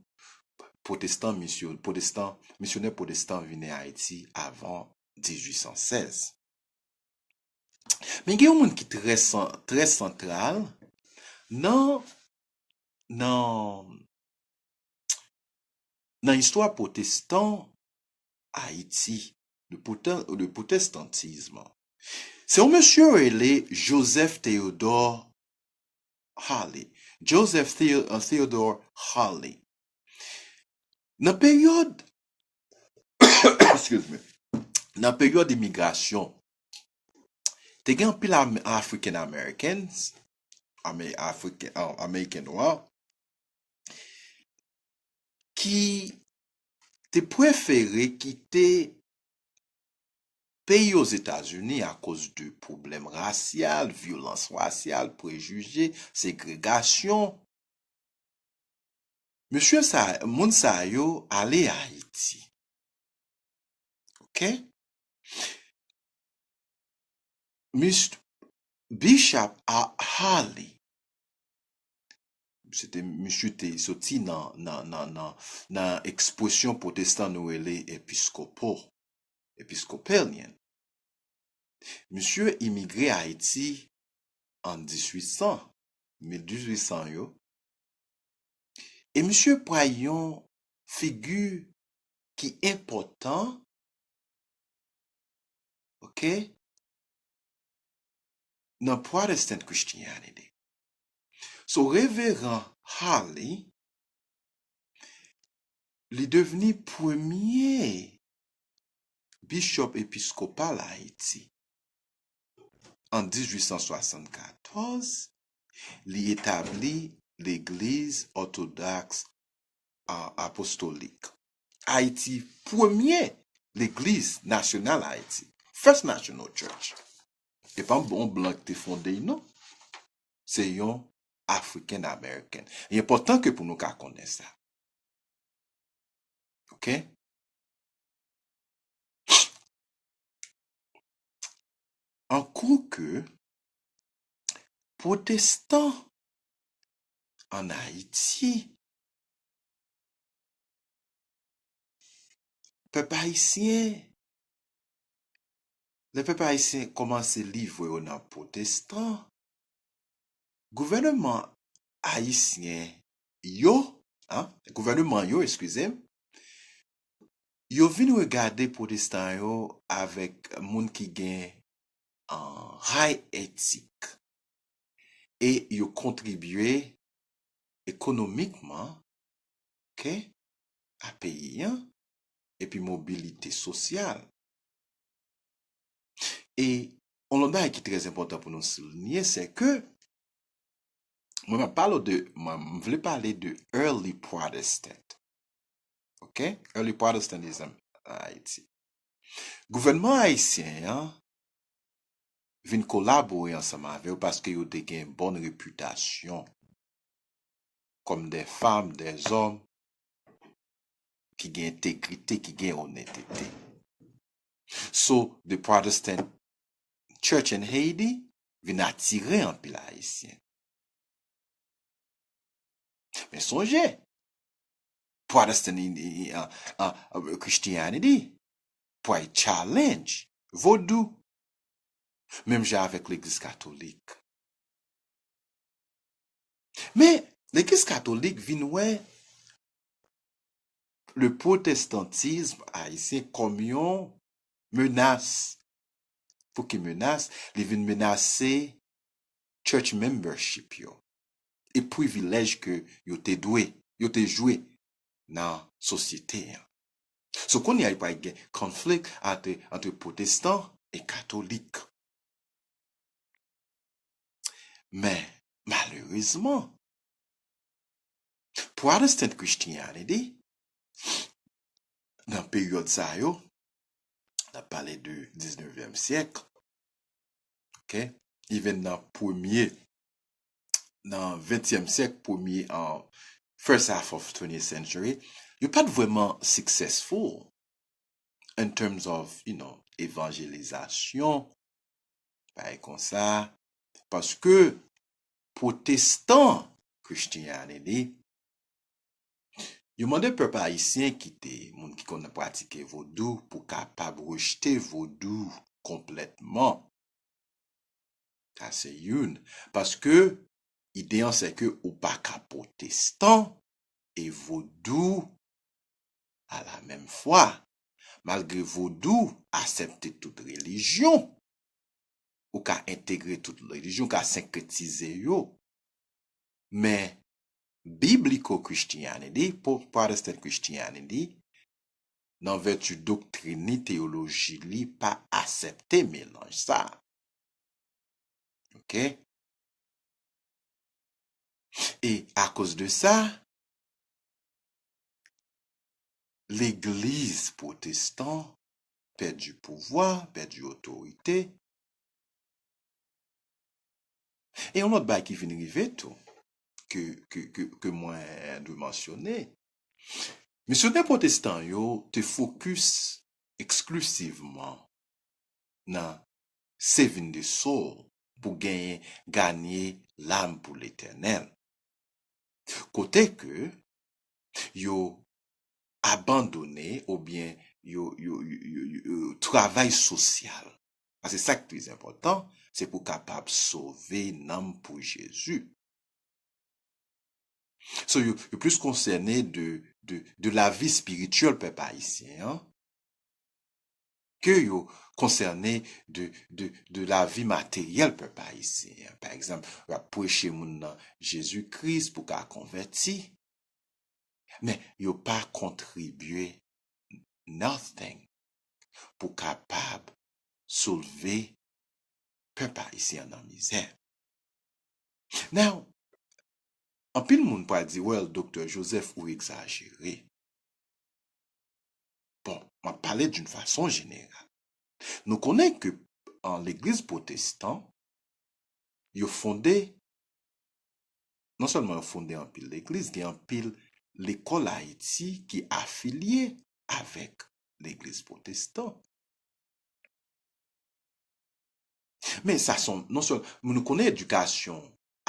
pwotestan misyo-, pwotestan, misyonè pwotestan vini Ayiti avan dizuit san sèz. Men gen yon moun ki trè san-, trè santral nan, nan, nan istwa pwotestan Ayiti, le pwote-, le pwotestantizm. Se yon mesye rele Joseph Theodore Halley. Joseph Theo-, uh, Theodore Halley. Nan peryòd, excuse me, nan peryòd imigrasyon, te gen anpil Am-, African Americans, Ame-, Afriken, uh, Ameriken nwa, ki te prefere kite peyi Ozetazini akoz de pwoblèm rasyal, vyolans rasyal, prejije, segregasyon. Mesye sa, moun sa yo ale Ayiti. Ok? Mis-, Bishop A-, Halley, se te, misye te soti nan, nan, nan, nan, nan ekspresyon pwotestan nou rele episkopo, Episcopalian. Misye imigre Ayiti an dizuit san, mil dizuit san yo, e misye pran yon figi ki enpòtan, ok, nan Protestant Christianity. So, Reveran Halley, li devni premye bishop episkopal Ayiti. An dizuit san swasannkatòz, li etabli Legliz Òtodòks a-, Apostolik Ayiti, premye legliz nasyonal Ayiti, First National Church. E pa yon blan ki te fonde l, non. Se yon African American. Li enpòtan ke pou nou ka konnen sa. Ok? An kou ke pwotestan an Ayiti, pèp ayisyen, lè pèp ayisyen kòmanse livre yo nan pwotestan, gouvènman ayisyen yo, an, gouvènman yo, eskize m, yo vin regade pwotestan yo avèk moun ki gen, an, high etik. E yo kontribye ekonomikman, ok, a peyi an, epi mobilite sosyal. E yon lòt bagay ki trè enpòtan pou nou soulinye, se ke mwen m ap pale de, mwen, m vle pale de early Protestant. Ok? Early Protestantism an Ayiti. Gouvènman ayisyen an vin kolabore ansanm avè yo paske yo te gen bòn repitasyon kòm de fanm, de zòm ki gen entegrite, ki gen onètete. So, the Protestant Church in Haiti vin atire anpil Ayisyen. Men sonje, Protestant in, in, in, uh, uh, Christianity pral challenge Vodou. Menm jan avèk Legliz Katolik. Men, Legliz Katolik vin wè le protestantisme haïtien kòm yon menas. Pou ki menas? Li vin menase church membership yo e privilèj ke yo te dwe, yo te jwe nan sosyete an. So, kounye a, li pral gen konflik ant, ant pwotestan e katolik. Men, malerezman, Protestant Christianity, nan peryòd sa yo, n ap pale de diznevyèm syèk, ok, even nan premye, nan ventyèm syèk, premye, an first half of twentieth century, yo pa t vrèman successful in terms of, you know, evanjelizasyon, bagay konsa, paske pwotestan Christianity, yo mande pèp ayisyen kite moun ki konn pratike vodou pou kapab rejte vodou konplètman. Sa se youn. Paske ide an se ke ou pa ka pwotestan e vodou à la même fois. Malgre vodou aksepte tout relijyon, ou ka entegre tout relijyon, ou ka senkretize yo. Men Biblical Christianity, po- Protestant Christianity, nan vèti doktrin li, teyoloji li, pa aksepte melanj sa. Ok? E akoz de sa, legliz pwotestan pèdi pouvwa, pèdi otorite. E yon lòt bagay ki vin rive tou, ke, ke, ke, ke mwen dwe mansyone, misyonè pwotestan yo te fokis eksklisivman nan saving the soul pou genyen, ganye lam pou Letènèl. Kote ke yo abandone oubyen yo, yo, yo, yo, yo, yo travay sosyal. Paske sa ki trè enpòtan, se pou kapab sove nanm pou Jezi. So, yo, yo plis konsène de, de, de lavi espirityèl pèp ayisyen an, ke yo konsène de, de, de lavi materyèl pèp ayisyen an. Pa egzanp, y ap preche moun nan Jezi Kris pou ka konvèti, men yo pa kontribye nothing pou kapab soulve pèp ayisyen an nan mizè. Now, anpil moun pral di, "Well, Doktè Joseph, ou egzajere." Bon, m ap pale d'une façon générale. Nou konnen ke an legliz pwotestan, yo fonde, non sèlman yo fonde anpil legliz, gen anpil lekòl Ayiti ki afilye avèk legliz pwotestan. Men sa se yon, non sèl, nou konnen edikasyon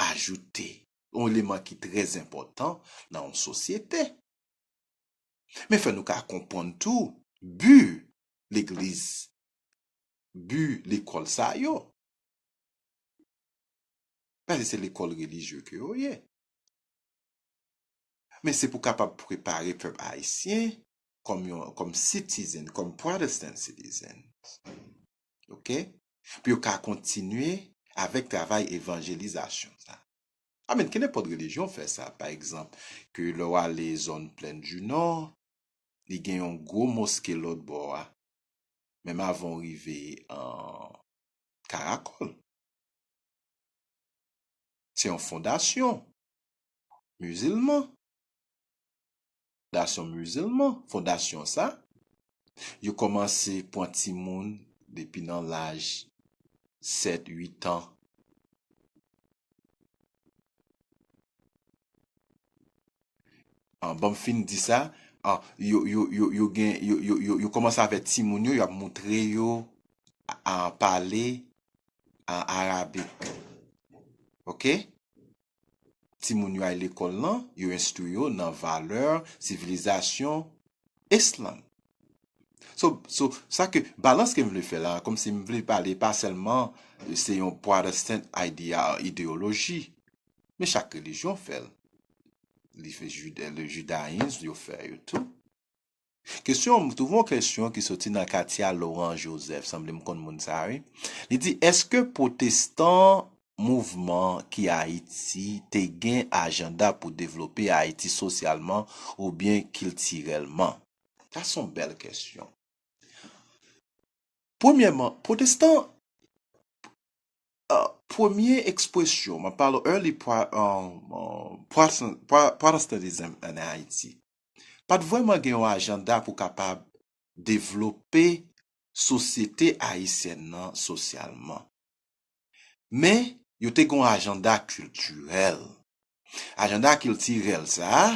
ajoute, yon eleman ki trè enpòtan nan yon sosyete. Men fè nou ka konprann tou bi legliz, bi lekòl sa yo. Paske se lekòl relijye ke yo ye. Men se pou kapab prepare pèp ayisyen kòm yon, kòm citizen, kòm Protestant citizen. Ok? Pou yo ka kontinye avèk travay evanjelizasyon sa. Amen, ke nenpòt relijyon fè sa. Pa egzanp, ke lè w ale zòn Plaine du Nord, li gen yon gwo moske lòt bò a. Menm avan w rive an Karakòl. Se yon fondasyon mizilman. Fondasyon mizilman. Fondasyon sa, yo kòmanse pran timoun depi nan laj sèt, uit an. An, ban m fin di sa, an, yo, yo, yo, yo gen, yo, yo, yo, yo kòmanse avèk timoun yo, y ap moutre yo a, a pale an arabik. Ok? Timoun yo al lekòl lan, yo enstwi yo nan valè sivilizasyon islam. So, so, sa ke, balans ke m vle fè la, kòmsi m vle pale pa sèlman, se yon Protestant idea, ideyoloji, men chak relijyon fè l. Li fè jida-, le judaïsme, yo fè yo tou. Kesyon, m twouve yon kesyon ki soti nan Katia Laurent Joseph, sanble m konn moun sa, wi. Li di, èske pwotestan mouvman ki Ayiti te gen ajanda pou devlope Ayiti sosyalman oubyen kiltirèlman? Sa se yon bèl kesyon. Premyèman, pwotestan, euh, premye ekspresyon, m ap pale early pro- euh, euh, Protestant- Pro- Protestantism an Ayiti, pa t vrèman gen yon ajanda pou kapab devlope sosyete ayisyèn nan sosyalman. Men, yo te gen yon ajanda kiltirèl. Ajanda kiltirèl sa a,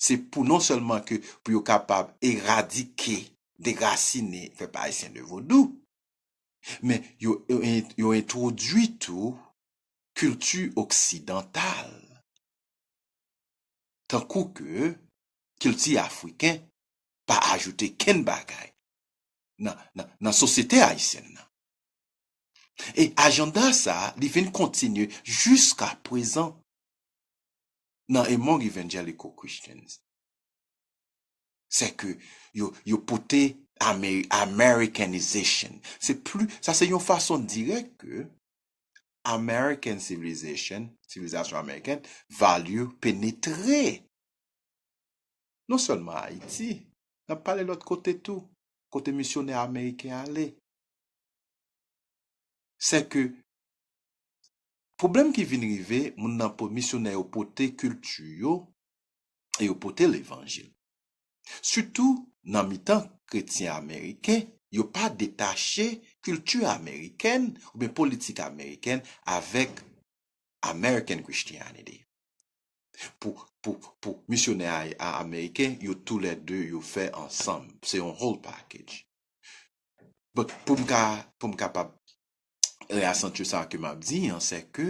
se pou non sèlman ke pou yo kapab eradike, derasine pèp ayisyen de vodou, men yo, yo, yo entwodui tou kilti oksidantal, tankou ke kilti afriken pa ajoute kenn bagay nan, nan, nan sosyete ayisyèn nan. E ajanda sa a, li vin kontinye jiska prezan nan Among Evangelical Christians. Sè ke yo, yo pote Ameri-, Americanization. Se pli, sa se yon fason dirèk ke American civilization, sivilizasyon amerikèn, value penetre non sèlman Ayiti, n ap pale lòt kote tou, kote misyonè ameriken ale. Sè ke pwoblèm ki vin rive, moun nan po-, misyonè yo pote kilti yo, e yo pote levanjil. Sitou nan mitan kretyen ameriken, yo pa detache kilti amerikèn oubyen politik amerikèn avèk American Christianity. Pou, pou, pou misyonè a, a ameriken, yo toulède, yo fè ansanm. Se yon whole package. But pou m ka, pou m kapab reasantye sa ke m ap di an, se ke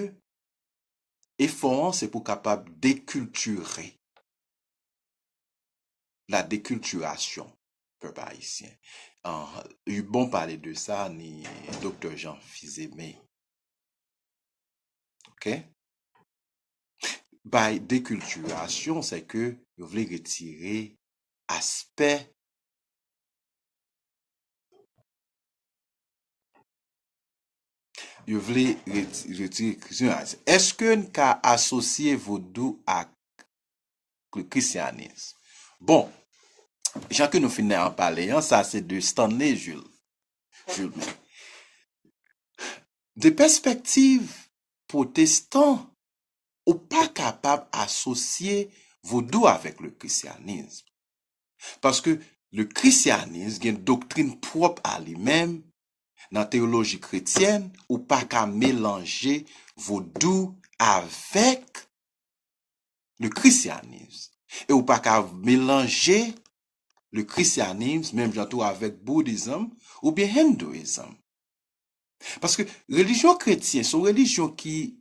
efò an se pou kapab dekiltire, la déculturation pèp ayisyen. Ah, li bon pale de sa, ni Doktè Jean Fils-Aimé. Ok? Bay dekiltirasyon, se ke yo vle retire aspè, yo vle reti-, retire krisyanis. Èske n ka asosye vodou ak le christianisme? Bon, jan ke nou fin ap pale an, sa se de Stanley Jules. Jules. De pèspektiv pwotestan, ou pa kapab asosye vodou avèk le christianisme. Paske le christianisme gen doktrin pwòp a li menm, nan teyoloji kretyèn, ou pa ka melanje vodou avèk le christianisme. E ou pa ka melanje le christianisme menm jan tou avèk bouddhism oubyen hinduism. Paske relijyon kretyen se yon relijyon ki,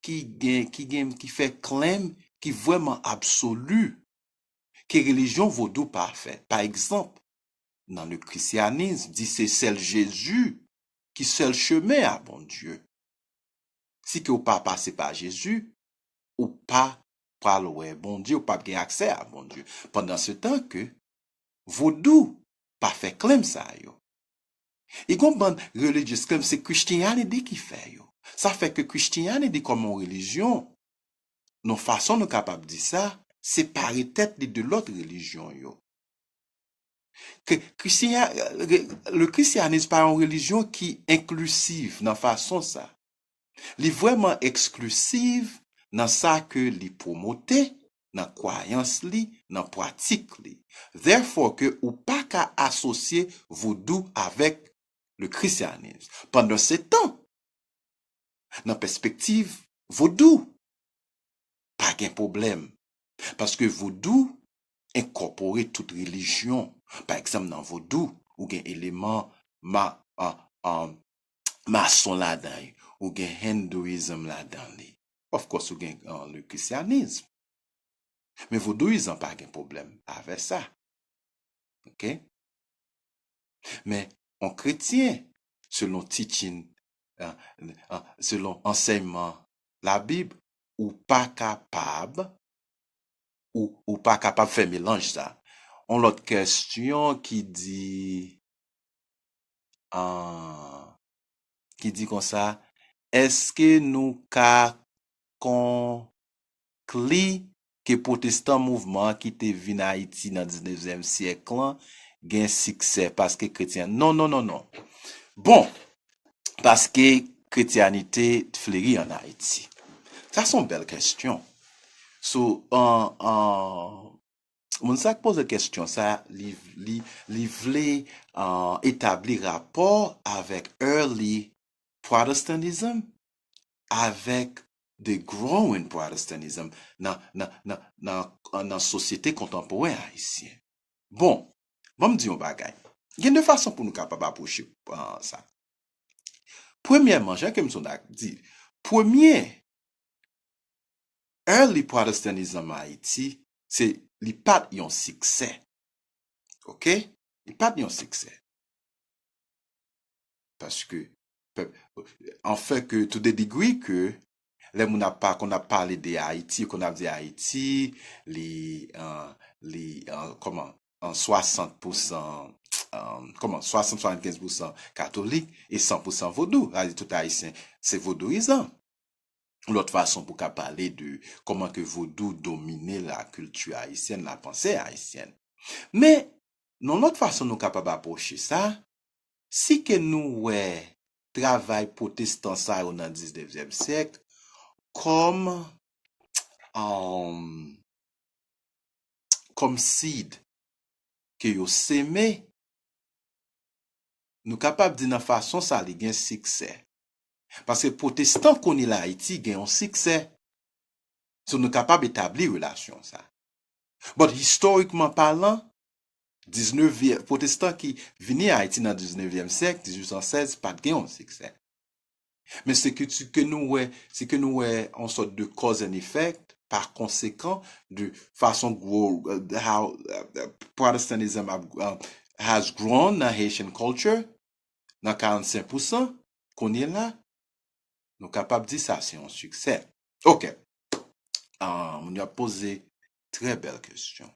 ki gen, ki gen, ki fè klèm ki vrèman absoli, ke relijyon vodou pa fè. Pa egzanp, nan le christianisme, di se sèl Jezi ki sèl chemen a Bondye. Si ke w pa pase pa Jezi, ou pa pral wè Bondye, ou p ap gen aksè a Bondye. Pandansetan ke vodou pa fè klèm sa yo. E gon bann religious klèm se Christianity ki fè yo. Sa fè ke Christianity kòm yon relijyon, nan fason nou kapab di sa, separe tèt li de lòt relijyon yo. Ke Christian-, le christianisme pa yon relijyon ki enklisiv nan fason sa. Li vrèman eksklisiv nan sa ke li pwomote, nan kwayans li, nan pratik li. Therefore, ke ou pa ka asosye vodou avèk le christianisme. Pandansetan, nan pèspektiv vodou, pa gen pwoblèm. Paske vodou enkòpore tout relijyon. Pa egzanp, nan vodou, ou gen eleman ma-, an, an, mason ladan li, ou gen hinduism ladan li. Of course, ou gen, an, le christianisme. Men vodouyizan pa gen pwoblèm avè sa. Ok? Men, yon kretyen, selon teaching, ah, ah, selon ansèyman Labib, ou pa kapab, ou, ou pa kapab fè melanj sa. Yon lòt kèsyon ki di, ah, ki di konsa, èske nou ka konkli ke pwotestan mouvman an ki te vin Ayiti nan diznevyèm syèk lan gen siksè paske kretyen? Non, non, non, non. Bon, paske kretyanite fleri ann Ayiti. Sa se yon bèl kèsyon. So, an, an, moun sa k poze kèsyon sa, li, li, li vle, ah, etabli rapò avèk early Protestantism avèk the growing Protestantism nan, nan, nan, nan, nan sosyete kontanporen ayisyen. Bon, ban m di yon bagay. Gen de fason pou nou kapab apwoche, ah, sa. Premyèman, jan ke m sonn ak di, premye early Protestantism Ayiti, se, li pa t yon siksè. Ok? Li pa t yon siksè. Paske pèp, anfen, ke to the degree ke lè moun ap pa, konn ap pale de Ayiti, konn ap di Ayiti, li, an, li, an, kòman, an swasant pousan, an, kòman, swasant, swasannkenz pousan katolik e san pousan vodou. Sa vle di tout Ayisyen se vodouyizan. Yon lòt fason pou ka pale de kòman ke vodou domine la kilti ayisyèn, la panse ayisyèn. Men, yon lòt fason nou kapab apwoche sa, si ke nou wè travay pwotestan sa yo nan diznèvyèm syèk kòm, um, kòm seed ke yo seme, nou kapab di nan fason sa li gen siksè. Paske pwotestan kounye la Ayiti gen yon siksè. So nou kapab etabli relasyon sa. But historiquement parlant, diznèvyèm, pwotestan ki vini Ayiti nan diznèvyèm syèk, dizuit san sèz, pa t gen yon siksè. Men se ke, se ke nou wè, se ke nou wè yon sòt de cause and effect, pa konsekan, de fason gwo, uh, how, uh, Protestantism have, uh, has grown nan Haitian culture, nan karannsenk pousan, kounye la, nou kapab di sa se yon siksè. Ok. Ah, moun yo ap poze trè bèl kesyon.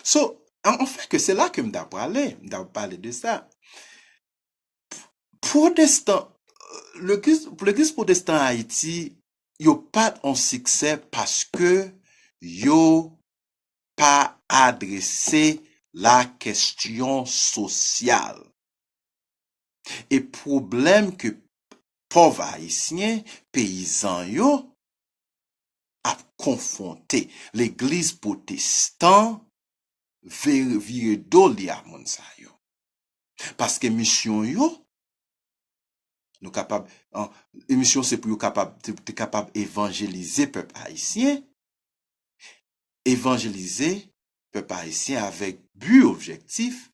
So, an, anfen ke se la ke m ta prale, m ta pale de sa. Pwotestan, legliz, legliz pwotestan Ayiti, yo pa t on siksè paske yo pa adrese la kestyon sosyal. E pwoblèm ke pòv ayisyen, peyizan yo, ap konfwonte. Legliz pwotestan vire, vire do li a moun sa yo. Paske misyon yo, nou kapab, an, misyon se pou yo kapab, te, te kapab evanjelize pèp ayisyen, evanjelize pèp ayisyen avèk bi objektif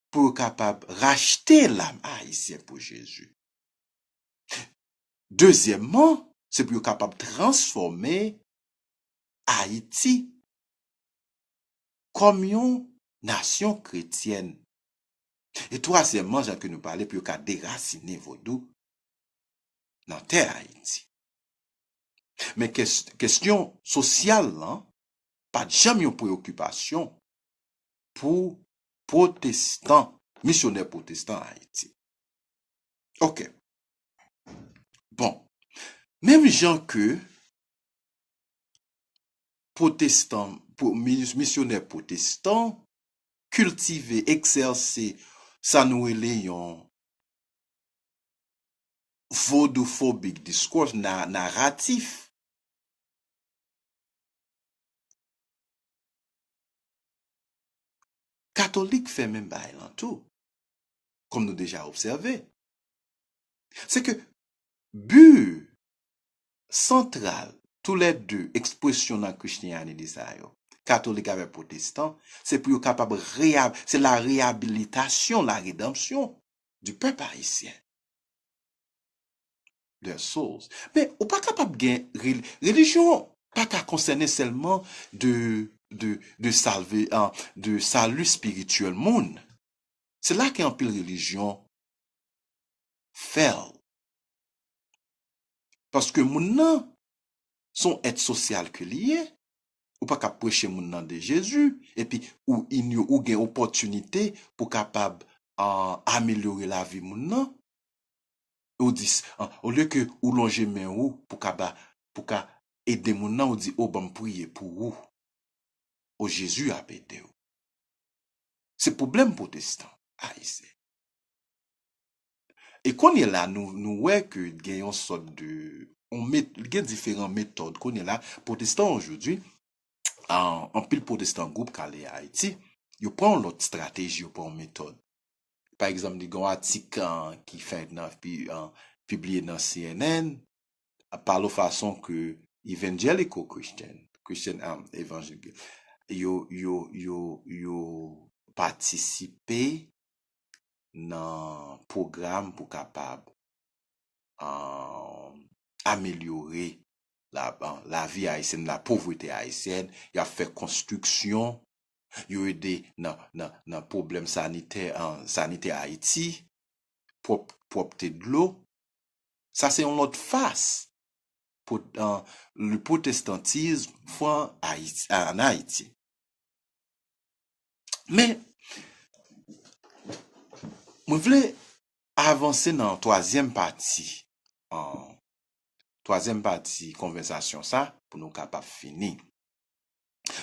pou yo kapab rachte lam ayisyen pou Jezi. Dezyèmman, se pou yo kapab transfòme Ayiti kòm yon nasyon kretyèn. E twazyèmman, jan ke nou pale, pou yo ka derasinen vodou nan tè Ayiti. Men kes-, kestyon sosyal lan pa t janm yon preyokipasyon pou pwotestan, misyonè pwotestan Ayiti. Ok. Bon. Menm jan ke pwotestan, pwo-, mis-, misyonè pwotestan kiltive, egzèse sa nou rele yon vodoufobic discourse, na-, naratif. Katolik fè menm bagay lan tou, kòm nou deja obsève. Se ke bi santral toulède ekspresyon nan Christianity sa yo, katolik avèk pwotestan, se pou yo kapab reya-, se la reyabilitasyon, la redanmsyon du peuple haïtien. Their souls. Men ou pa kapab gen rel-, relijyon pa ka konsène sèlman de, de, de salve, ah, de sali espirityèl moun. Se la ke anpil relijyon fail. Paske moun nan se yon èt sosyal ke li ye. Ou pa ka preche moun nan de Jezi, epi ou inyo-, ou gen opòtinite pou kapab, ah, amelyore lavi moun nan. Ou di, ah, olye ke ou lonje men ou pou ka ba, pou ka ede moun nan, ou di, "O, ban m priye pou ou." O, Jezi ap ede w. Se pwoblèm pwotestan ayisyen. E kounye la, nou, nou wè ke gen yon sòt de, on met-, gen diferan metòd. Kounye la, pwotestan ojodwi, an, anpil pwotestan gwoup k ale Ayiti, yo pran yon lòt estrateji, yo pran yon metòd. Pa egzanp, li gen yon atik, an, ki fèt nan, pi-, an, pibliye nan C N N, ap pale fason ke evangelical Christian, Christian, um, evangelical, yo, yo, yo, yo patisipe nan pwogram pou kapab, um, amelyore la, uh, lavi ayisyèn, la pauvreté haïtienne, y ap fè konstriksyon, yo ede nan, nan, nan pwoblèm sanitè, uh, sanitè Ayiti, pwòp-, pwòpte dlo. Sa se yon lòt fas pwot-, an, le protestantisme fran Ayiti, an Ayiti. Men, mwen vle avanse nan twazyèm pati, an, twazyèm pati konvèsasyon sa, pou nou kapab fini.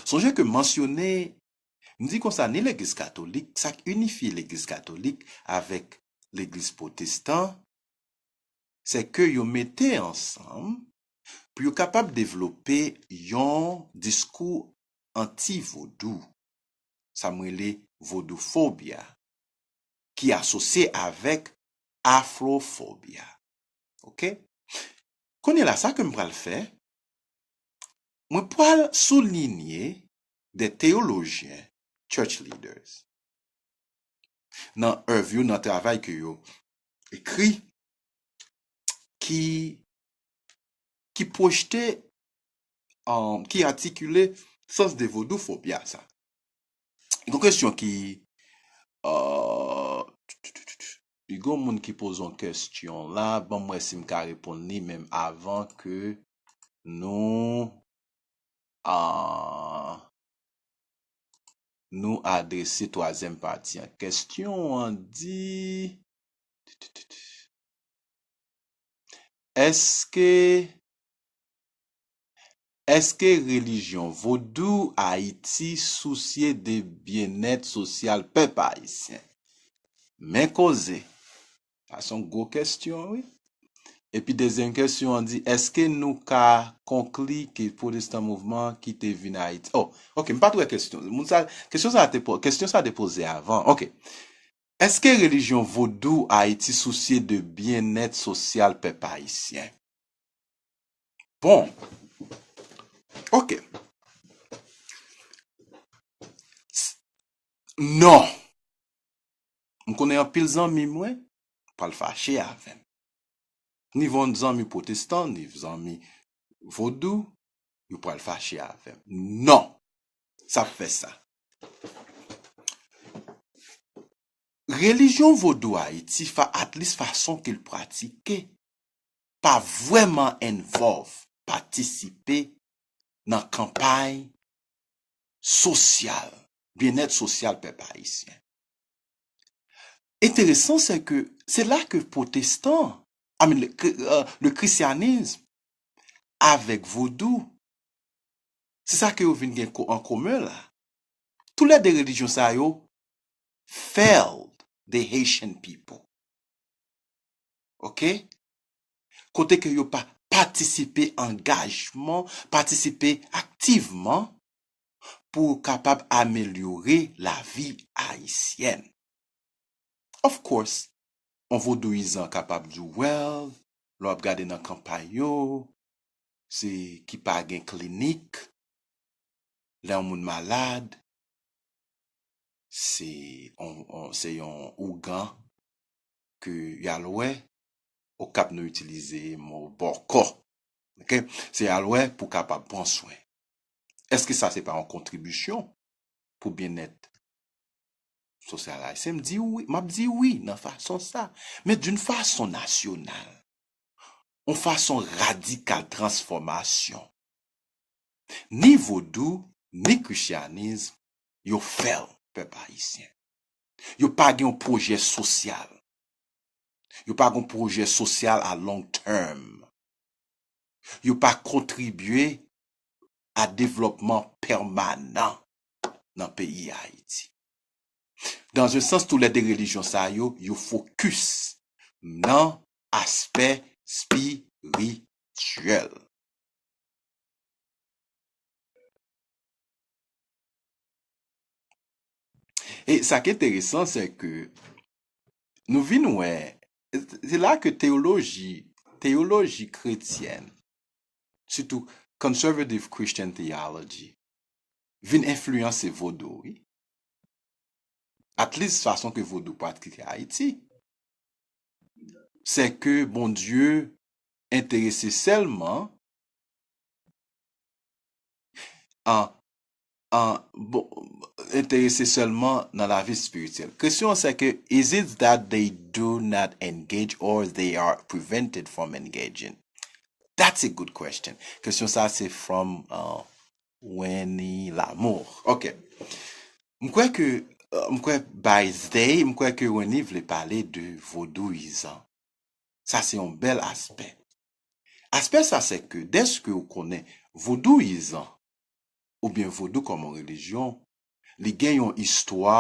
Sonje ke m mansyone, m di konsa, ni legliz katolik, sa k inifye legliz katolik avèk legliz pwotestan, se ke yo mete ansanm pou yo kapab devlope yon diskou anti-vodou, sa m rele vodouphobia, ki asosye avèk afrofobia. Oke? Kounye la, sa ke m pral fè, mwen pral soulinye de teyolojyen, church leaders, nan èv yo, nan travay ke yo ekri, ki, ki pwojte, um, ki atikile sans de vodouphobia sa. Gon kesyon ki, uh, gon moun ki poze yon kesyon la, ban m wè si m ka reponn li menm avan ke nou, uh, nou adrese twazyèm pati an. Kesyon an di, èske, èske relijyon vodou Ayiti sousye de byennèt sosyal pèp ayisyen? Men koze. Sa se yon gwo kesyon, wi. Epi dezyèm kesyon an di, èske nou ka konkli ke pwotestan mouvman ki te vin Ayiti? Oh, oke, m pa t wè kesyon. Moun sa, kesyon sa te po-, kesyon sa te poze avan. Oke. Èske relijyon vodou Ayiti sousye de byennèt sosyal pèp ayisyen? Bon. Oke. S-, non. M konnen anpil zanmi mwen pral fache avè m. Ni von zanmi pwotestan, ni zanmi vodou, yo pral fache avè m. Non! Sa p fè sa. Relijyon vodou Ayiti, fa-, at least fason ke l pratike, pa vrèman involve, patisipe nan kanpay sosyal, byennèt sosyal pèp ayisyen. Enteresan, se ke se la ke pwotestan, I mean, le, kri-, euh, le christianisme avèk vodou, se sa ke yo vin gen ko-, an komen la. Tou lè de relijyon sa yo failed the Haitian people. Oke? Kote ke yo pa patisipe angajman, patisipe aktivman pou kapab amelyore lavi ayisyèn. Of course, yon vodouyizan kapab di w, well, lè w ap gade nan kanpay yo, se ki pa gen klinik, lè yon moun malad, se on, on, se yon ougan ke y al wè, Okap nou itilize mo bòkò. Oke? Se al wè pou kapab pran swen. Èske sa se pa yon kontribisyon pou byennèt sosyal ayisyen? M di wi, m ap di wi nan fason sa. Men d'une façon nationale, yon fason radikal transfòmasyon. Ni vodou, ni krisyanis, yo fail pèp ayisyen. Yo pa gen yon pwojè sosyal. Yo pa gen yon pwojè sosyal a long term. Yo pa kontribye a devlòpman pèmanan nan peyi Ayiti. Dans un sens, tou lè de relijyon sa yo, yo fokis nan aspè espirityèl. E sa ki enteresan, se ke nou vin wè, se la ke teyoloji, teyoloji kretyèn, sitou conservative Christian theology, vin enfliyanse vodou, wi. At least fason ke vodou pratike Ayiti, se ke Bondye enterese sèlman an an, bon, enterese sèlman nan lavi espirityèl. Kesyon an se ke, is it that they do not engage or they are prevented from engaging? That's a good question. Kesyon sa se from uh, Winnie Lamour. Ok. M kwè ke, uh, m kwè by they, m kwè ke Winnie vle pale de vodouyizan. Sa se yon bèl aspè. Aspè sa se ke dèske ou konnen vodouyizan oubyen vodou kòm yon relijyon, li gen yon istwa,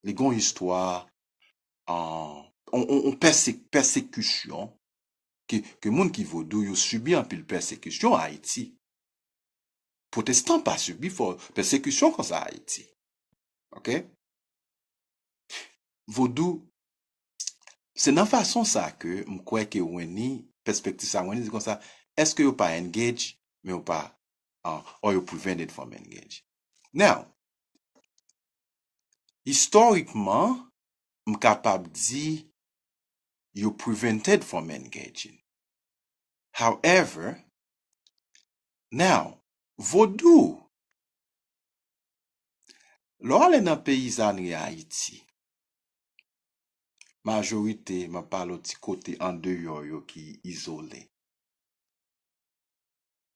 li gen yon istwa, an, on, on, on pèse-, pèsekisyon ke, ke moun ki vodou yo sibi anpil pèsekisyon Ayiti. Pwotestan pa sibi fò pèsekisyon konsa Ayiti. Ok? Vodou, se nan fason sa ke m kwè ke Winnie, pèspektiv sa Winnie di konsa, èske yo pa engage, men yo pa, uh, or yo prevented from engage. Now, istorikman, m kapab di yo prevented from engaging. However, now, vodou, lè w ale nan peyizanri Ayiti, majorite, m ap pale w ti kote andeyò yo ki izole.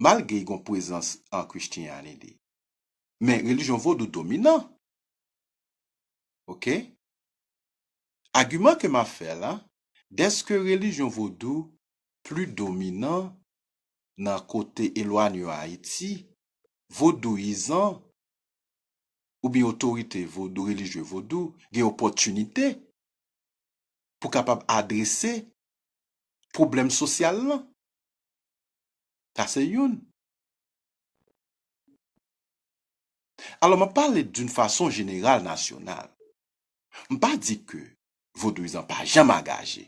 Malgre gen prezans an Christianity, men relijyon vodou dominan. Ok? Agiman ke m ap fè la, dèske relijyon vodou pli dominan nan kote elwanye Ayiti, vodouyizan, oubyen otorite vodou, relijye vodou, gen opòtinite pou kapab adrese pwoblèm sosyal lan. Sa se youn. Alò, m ap pale d'une façon générale, nasyonal. M pa di ke vodouyizan pa janm angaje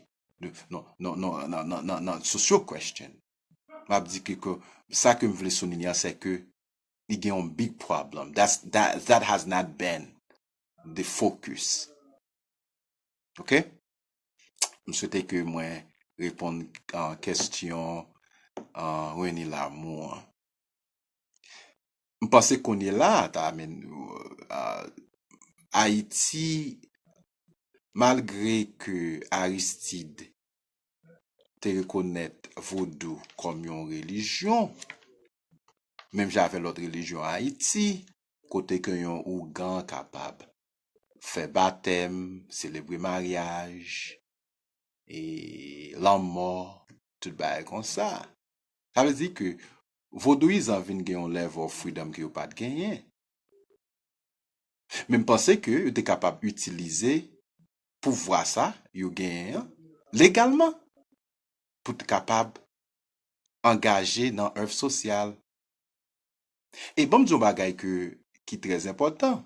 nan, nan, nan social question. M ap di ke, ke sa ke m vle soulinye an, se ke li gen yon big problem. That's, that, that has not been the focus. Ok? M swete ke mwen reponn a kestyon a Reni Lamou an. M panse kounye la, ta men, a, Ayiti, malgre ke Aristide te rekonèt vodou kòm yon relijyon, menm jan avèk lòt relijyon Ayiti, kote ke yon ougan kapab fè batèm, selebre maryaj, e lanmò, tout bagay konsa. Sa vle di ke vodouyizan vin gen yon level of freedom ke yo pa t genyen. Men m panse ke yo te kapab itilize pouvwa sa yo genyen an legalman pou t kapab angaje nan èv sosyal. E ban m di yon bagay ke, ki trè enpòtan.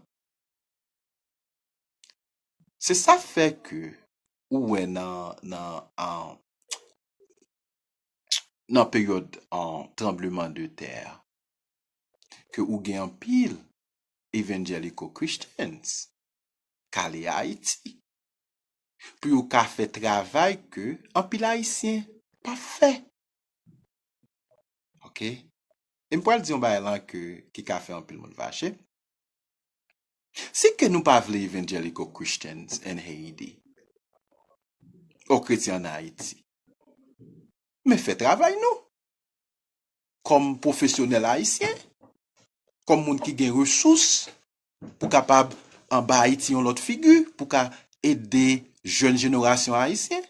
Se sa fè ke ou wè nan, nan, an, nan peryòd, an, tranbleman de tè, ke ou gen anpil evangelical Christians k ale Ayiti pou yo ka fè travay ke anpil Ayisyen pa fè. Ok? E m pral di yon bagay lan ke, ki ka fè anpil moun fache. Si ke nou pa vle evangelical Christians in Haiti, o kretyen an Ayiti, men fè travay nou kòm pwofesyonèl ayisyen, kòm moun ki gen resous pou kapab anba Ayiti yon lòt figi, pou ka ede jèn jenerasyon ayisyen.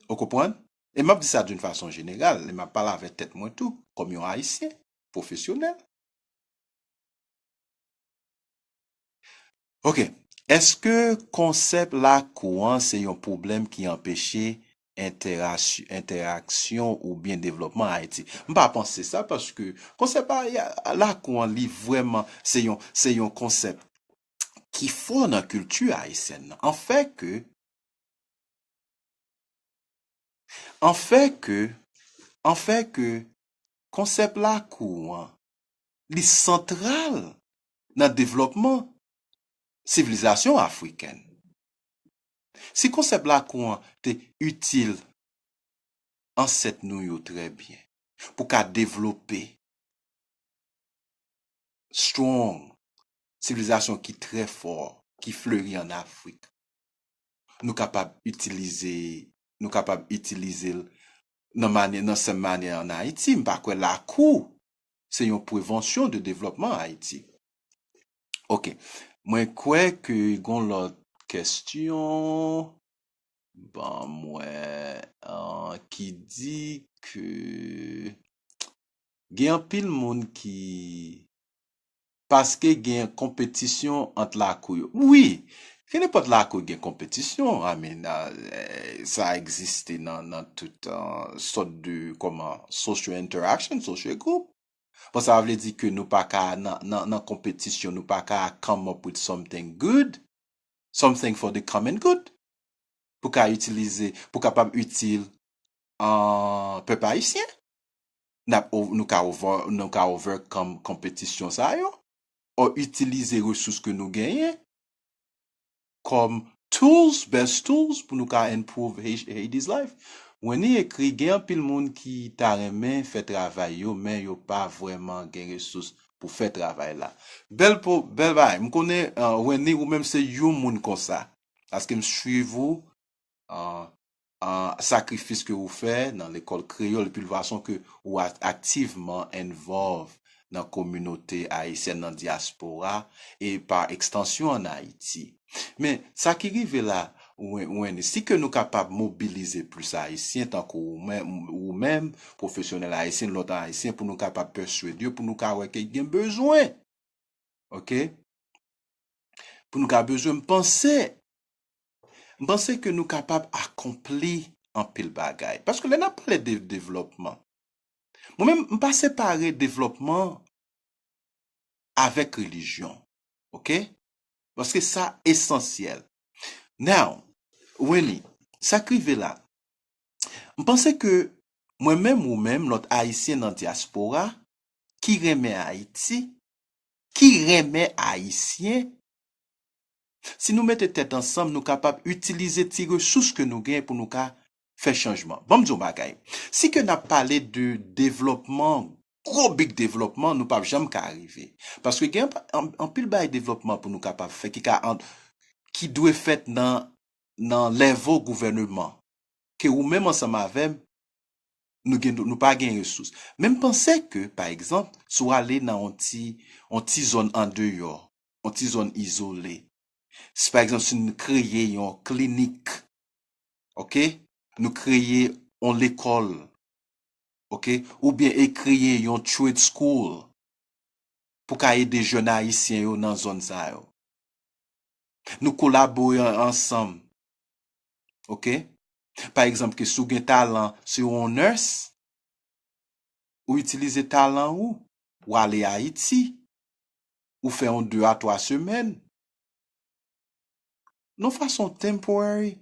Ou konprann? E m ap di sa d'une façon générale, e m ap pale avèk tèt mwen tou, kòm yon ayisyen pwofesyonèl. Ok. Èske konsèp lakou an se yon pwoblèm ki anpeche entèras-, entèraksyon oubyen devlòpman Ayiti? M pa panse sa, paske konsèp a, a, lakou an, li vrèman, se yon, se yon konsèp ki fò nan kilti ayisyèn nan. An fè ke, an fè ke, an fè ke konsèp lakou an, li santral nan devlòpman sivilizasyon afrikèn. Si konsèp lakou an te itil ansèt nou yo trè byen pou ka devlope strong, sivilizasyon ki trè fò, ki fleri an Afrik. Nou kapab itilize, nou kapab itilize l nan manyè, nan senm manyè an Ayiti. M pa kwè lakou se yon prevansyon de devlòpman Ayiti. Ok. Mwen kwè ke gon lòt kèsyon ban mwen, euh, ki di ke gen anpil moun ki, paske gen konpetisyon ant lakou yo. Wi, kenenpòt lakou gen konpetisyon, I mean, euh, eh, sa egziste nan, nan tout, euh, sòt de, kòman, social interaction, social group. Bon, sa vle di ke nou pa ka nan, nan, nan konpetisyon, nou pa ka come up with something good, something for the common good, pou ka itilize, pou kapab itil an pèp ayisyen. N ap o-, nou ka over, nou ka overcome konpetisyon sa yo, ou itilize resous ke nou genyen kòm tools, best tools, pou nou ka improve Haiti's life. Wendy ekri, gen anpil moun ki ta renmen fè travay yo, men yo pa vrèman gen resous pou fè travay la. Bèl po, bèl bagay. M konnen, uh, Wendy, ou menm se yon moun konsa. Paske m swiv ou, uh, uh, sakrifis ke ou fè nan lekòl kreyòl, epi fason ke ou a-, aktivman involve nan kominote ayisyèn nan dyaspora e pa ekstansyon ann Ayiti. Men, sa ki rive la, Wen-, Wendy, si ke nou kapab mobilize plis Ayisyen tankou ou menm, ou menm, pwofesyonèl ayisyen, lòt ayisyen, pou nou kapab pèswade yo, pou nou ka wè ke gen bezwen. Ok? Pou nou ka bezwen, m panse, m panse ke nou kapab akonpli anpil bagay. Paske lè n ap pale de devlòpman, mwen menm, m pa separe devlòpman avèk relijyon. Ok? Paske sa esansyèl. Now, Wendy, sa k rive la, m panse ke mwen menm, ou menm, lòt ayisyen nan dyaspora, ki renmen Ayiti, ki renmen ayisyen, si nou mete tèt ansanm, nou kapab itilize ti resous ke nou gen pou nou ka fè chanjman. Ban m di yon bagay. Si ke n ap pale de devlòpman, gwo big devlòpman, nou p ap janm ka rive. Paske gen anp-, anp-, anpil bagay devlòpman pou nou kapab fè ki ka an-, ki dwe fèt nan, nan level gouvèneman. Ke ou menm ansanm avè m, nou gen, nou pa gen resous. Men m panse ke, pa egzanp, si w ale nan yon ti, yon ti zòn andeyò, yon ti zòn izole, si pa egzanp, si nou kreye yon klinik, ok, nou kreye yon lekòl, ok, oubyen e kreye yon trade school pou ka ede jèn ayisyen yo nan zòn sa yo. Nou kolabore an-, ansanm. Ok? Pa egzanp, ke si w gen talan, si w yon nurse, ou itilize talan ou, ou ale Ayiti, ou fè yon de a twa semèn. Yon fason temporary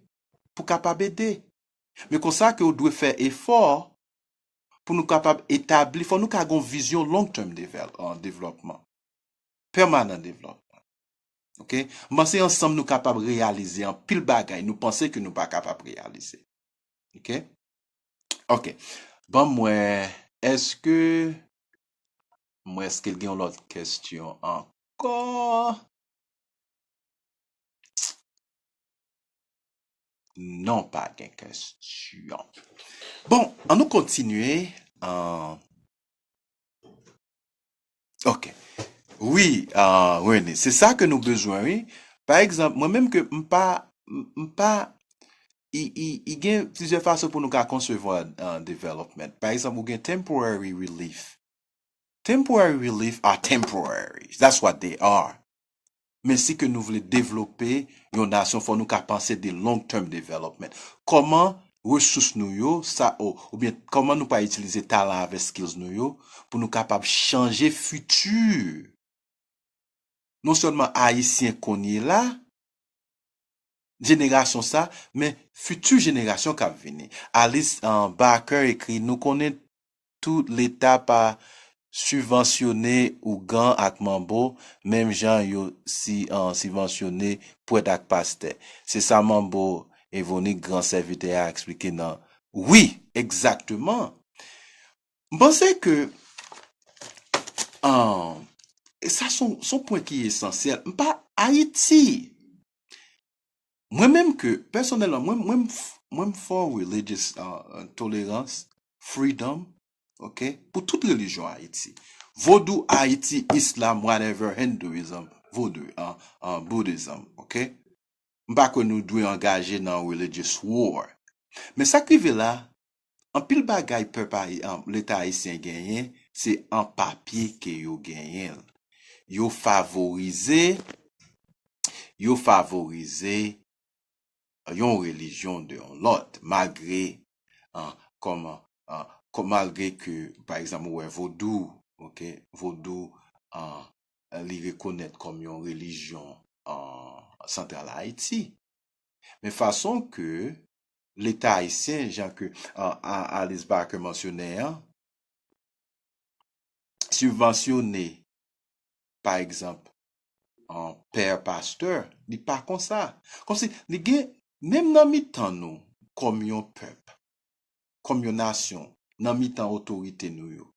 pou kapab ede. Men konsa ke ou dwe fè efò pou nou kapab etabli, fò nou ka gon vizyon long term devel-, an devlòpman. Pèmanan devlòpman. Ok? M panse ansanm nou kapab reyalize anpil bagay nou panse ke nou pa kapab reyalize. Ok? Ok. Ban m wè, èske, m wè èske l gen yon lòt kèsyon ankò? Non, pa gen kèsyon. Bon, an nou kontinye. An, ok. Wi, ah, Rene, se sa ke nou bezwen, wi. Pa egzanp, mwen menm ke m pa, m, m pa, i, i, i gen plizyè fason pou nou ka konsevwa, ah, development. Pa egzanp, ou gen temporary relief. Temporary relief are temporary. That's what they are. Men si ke nou vle devlope yon nasyon, fò nou ka panse de long term development. Kòman resous nou yo, sa, o, oubyen kòman nou pa itilize talan avèk skills nou yo pou nou kapab chanje fiti non sèlman Ayisyen kounye la, jenerasyon sa, men fiti jenerasyon k ap vini. Alice, uh, Barker ekri, nou konnen tou Leta pa sibvansyone ougan ak manbo, menm jan yo si, uh, sibvansyone prèt ak pastè. Se sa manbo Evonik, gran sèvitè a, eksplike nan. Wi, egzakteman. M panse ke, ah, e sa se yon, se yon pwen ki esansyèl. M pa Ayiti. Mwen menm ke, pèsonèlman, mwen, mwen, m f- mwen m for religious uh, uh, tolerans, freedom, ok? Pou tout relijyon Ayiti. Vodou, Ayiti, Islam, whatever, Hinduism, Vodou, uh, uh, Buddhism, ok? M pa kwè nou dwe angaje nan religious war. Men sa k rive la, anpil bagay pèp ayi, an, Leta ayisyen genyen, se an papye ke yo genyen l. Yo favorize, yo favorize yon relijyon de yon lòt, malgre, an, kòman, an, kò- malgre ke, pa egzanp, ou wè vodou, ok, vodou, an, li rekonèt kòm yon relijyon, an, Santral Ayiti. Men fason ke Leta ayisyen, jan ke, an, a- Alice Barker mansyonnen an, sibvansyone, pa egzanp, an pè pastè, li pa konsa. Kòmsi li gen, menm nan mitan nou, kòm yon pèp, kòm yon nasyon, nan mitan otorite nou yo,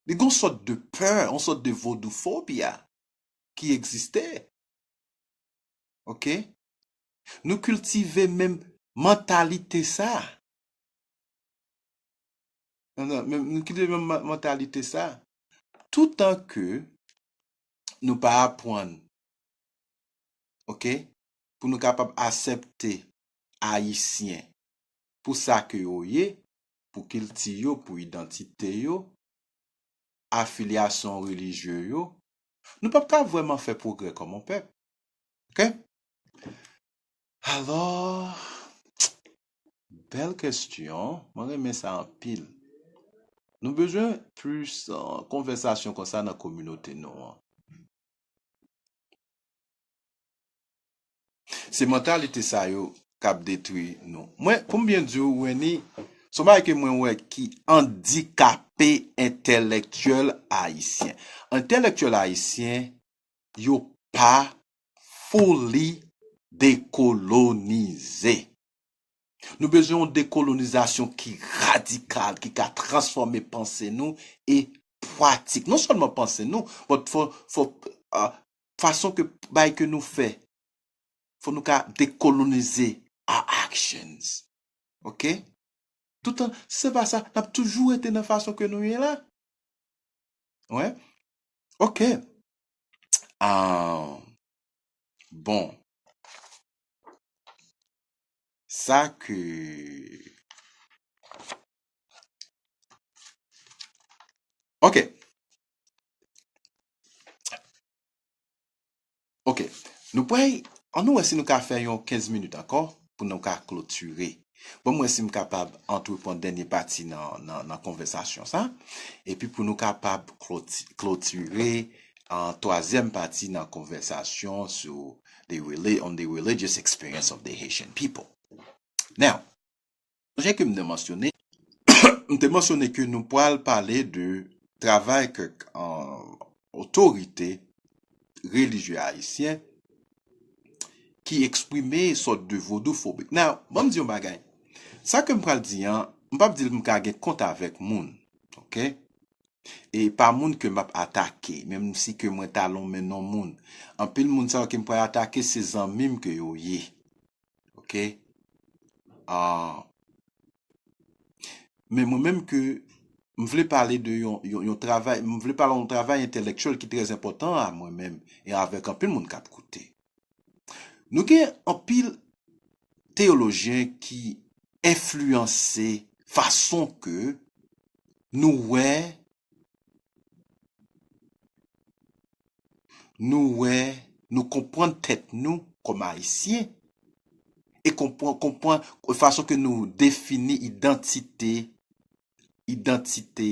li gen yon sòt de pè, yon sòt de vodoufobia ki egziste. Ok? Nou kiltive menm mantalite sa. Non, non, men nou kiltive menm ma- mantalite sa. Toutan ke nou pa aprann, ok, pou nou kapab aksepte Ayisyen pou sa ke yo ye, pou kilti yo, pou idantite yo, afilyasyon relijye yo, nou p ap ka vrèman fè pwogrè kòm yon pèp. Ok? Alò, bèl kesyon. Mwen renmen sa anpil. Nou bezwen plis, uh, konvèsasyon konsa nan kominote nou an. Se mantalite sa yo k ap detwi nou. Mwen, pou m byen di w, Wenny, se yon bagay ke mwen wè ki andikape entèlektyèl ayisyen. Entèlektyèl ayisyen, yo pa fully dekolonize. Nou bezwen yon dekolonizasyon ki radikal, ki ka transfòme panse nou e pratik. Non sèlman panse nou, but fò, fò, ah, fason ke bay ke nou fè, fò nou ka dekolonize our actions. Ok? Toutan, si se pa sa, n ap toujou rete nan fason ke nou ye la. Wè? Ok. Ah, bon. Sa ke Ok. Ok. Nou pral, ann nou wè si nou ka fè yon kenz minit ankò pou nou ka klotire. Ban m wè si m kapab antreprann dènye pati nan, nan, nan konvèsasyon sa. Epi pou nou kapab kloti- klotire an twazyèm pati nan konvèsasyon sou the reli- on the religious experience of the Haitian people. Now, sonje ke m te mansyone, m te mansyone ke nou pral pale de travay kèk, uh, otorite relijye ayisyen ki eksprime sòt de vodoufobik. Now, ban m di yon bagay. Sa ke m pral di an, m p ap di l m ka gen kont avèk moun. Ok? E pa moun ke m ap atake, menm si ke mwen ta lonmen non moun. Anpil moun sa yo ke m pral atake, se zanmi m ke yo ye. Ok? Ah, men mwen menm ke m vle pale de yon, yon, yon travay, m vle pale yon travay entèlektyèl ki trè enpòtan a mwen menm e avèk anpil moun k ap koute. Nou gen anpil teyolojyen ki enfliyanse fason ke nou wè, nou wè, nou konprann tèt nou kòm Ayisyen e konprann, konprann fason ke nou defini idantite, idantite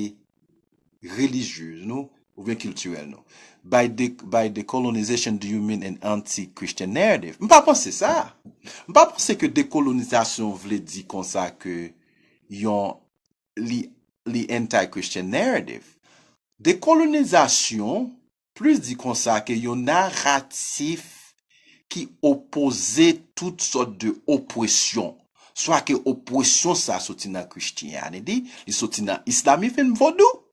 relijyez nou oubyen kiltirèl nou. By de, by decolonization, do you mean an anti-Christian narrative? M pa panse sa. M pa panse ke dekolonizasyon vle di konsa ke yon li, li anti-Christian narrative. Dekolonizasyon plis di konsa ke yon naratif ki opoze tout sòt de opresyon. Swa ke opresyon sa soti nan Christianity, li soti nan Islam, even vodou.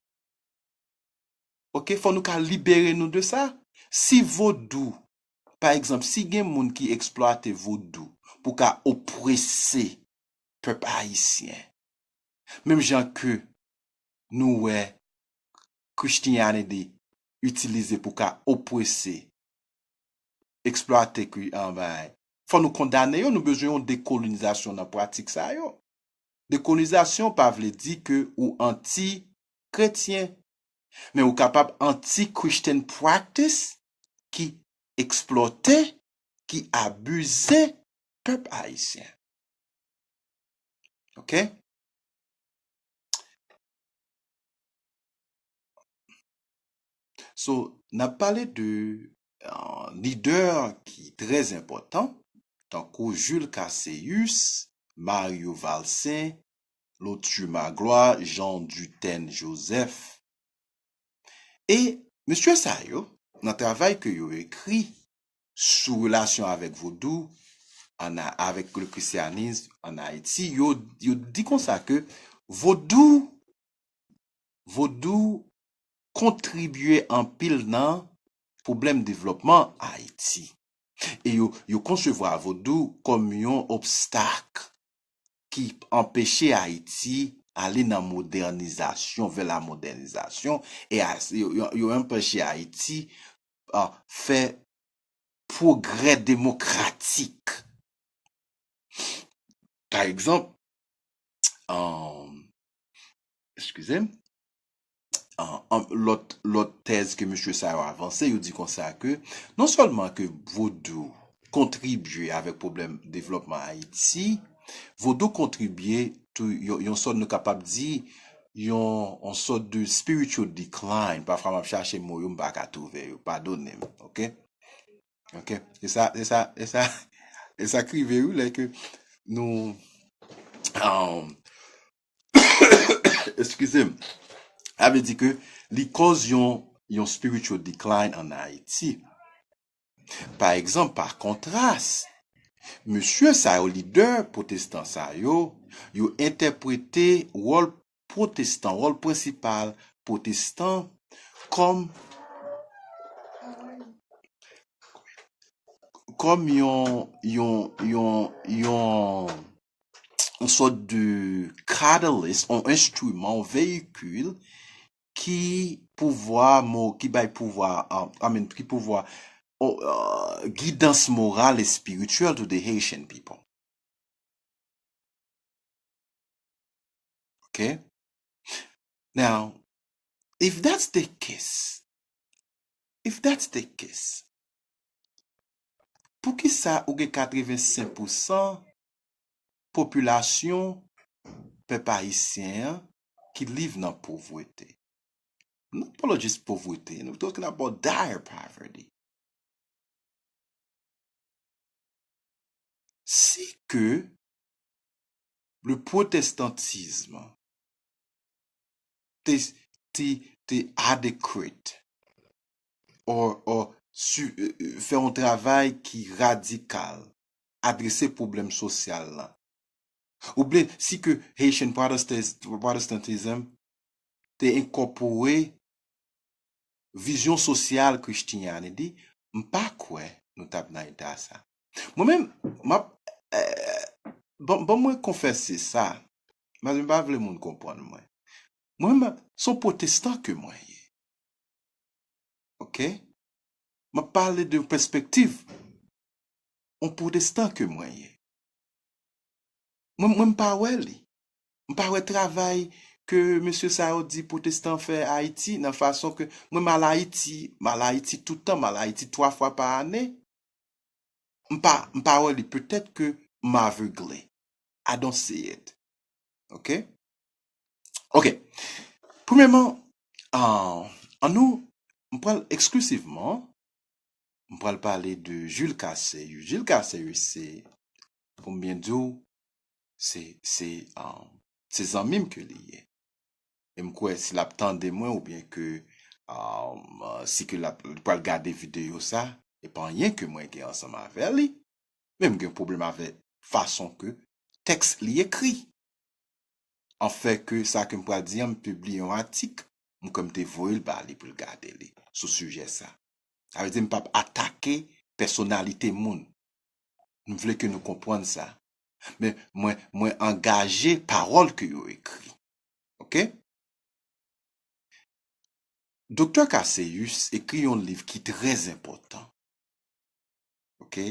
Ok, fò nou ka libere nou de sa. Si vodou, pa egzanp, si gen moun ki eksplwate vodou pou ka oprese pèp ayisyen, menm jan ke nou wè Christianity itilize pou ka oprese, eksplwate kri-, an, bay. Fò nou kondane yo, nou bezwen yon dekolonizasyon nan pratik sa yo. Dekolonizasyon pa vle di ke ou anti-kretyen, men ou kapab anti-Christian practice ki eksplwate, ki abize pèp ayisyen. Ok? So, n ap pale de, uh, lidè ki trè enpòtan, tankou Jules Casséus, Mario Valcin, Lotru Magloire, Jean Duthène Joseph. E mesye sa yo, nan travay ke yo ekri sou relasyon avèk vodou, an A-, avèk le christianisme an Ayiti, yo, yo di konsa ke vodou, vodou kontribye anpil nan pwoblèm devlòpman Ayiti. E yo, yo konsevwa vodou kòm yon obstak ki anpeche Ayiti ale nan modènizasyon, vers la modernisation, e a, yo, yo, yo anpeche Ayiti, a, fè pwogrè demokratik. Pa egzanp, um, eskize m, an, an, lòt, lòt tèz ke mesye sa yo avanse, yo di konsa ke non sèlman ke vodou kontribye avèk pwoblèm devlòpman Ayiti, vodou kontribye tou yon, yon sòt, nou kapab di, yon, yon sòt de spiritual decline. Pafwa m ap chache mo yo, m pa ka twouve yo. Padone m, ok? Ok? E sa, e sa, e sa, e sa k rive, wi, lè ke nou, um, eskize m. Sa vle di ke li kòz yon, yon spiritual decline an Ayiti. Pa egzanp, pa kontras, mesye sa yo, lidè pwotestan sa yo, yo entèprete wòl pwotestan, wòl prensipal pwotestan kòm, kòm yon, yon, yon, yon, yon sòt de catalyst, yon enstriman, yon veyikil ki pouvwa mo-, ki bay pouvwa, uh, I mean, ki pouvwa, uh, gidans moral e espirityèl to the Haitian people. Ok? Now, if that's the case, if that's the case, poukisa ou gen katrevensenk pousan popilasyon pèp ayisyen an ki live nan povrete? Nou pa pale jis povrete, nou talking about dire poverty. Si ke le protestantisme te, te, te adequate or, or su, euh, euh, fè yon travay ki radikal, adrese pwoblèm sosyal la. Oubyen, si ke Haitian Protestas-, Protestantism te enkòpore vizyon sosyal Christianity, m pa kwè nou t ap nan eta sa. Mwen menm, m ap, eh, ban, ban mwen konfese sa, paske m pa vle moun konprann mwen. Mwen menm, se yon pwotestan ke mwen ye. Ok? M ap pale de yon pèspektiv yon pwotestan ke mwen ye. Mwen, mwen m pa wè li. M pa wè travay ke mesye sa yo di pwotestan fè Ayiti nan fason ke mwen m al Ayiti, m al Ayiti toutan, m al Ayiti twa fwa pa ane. M pa, m pa wè li, petèt ke m avegle. I don't see it. Ok? Ok. Premyèman, ah, annou, m pral eksklizivman, m pral pale de Jules Casséus. Jules Casséus, se, pou m byen di w, se, se, ah, se zanmi m ke li ye. E m kwè si l ap tande mwen oubyen ke, ah, si ke l ap, li pral gade videyo sa, e pa anyen ke mwen gen ansanm avè li. Men m gen pwoblèm avè fason ke tèks li ekri. Anfen ke sa ke m pral di an, m pibliye yon atik M kwè m te voye l ba li pou l gade li sou sijè sa. Sa vle di m p ap atake pèsonalite moun. M vle ke nou konprann sa. Men mwen, mwen angaje pawòl ke yo ekri. Oke? Doktè Cassius ekri yon liv ki trè enpòtan. Oke?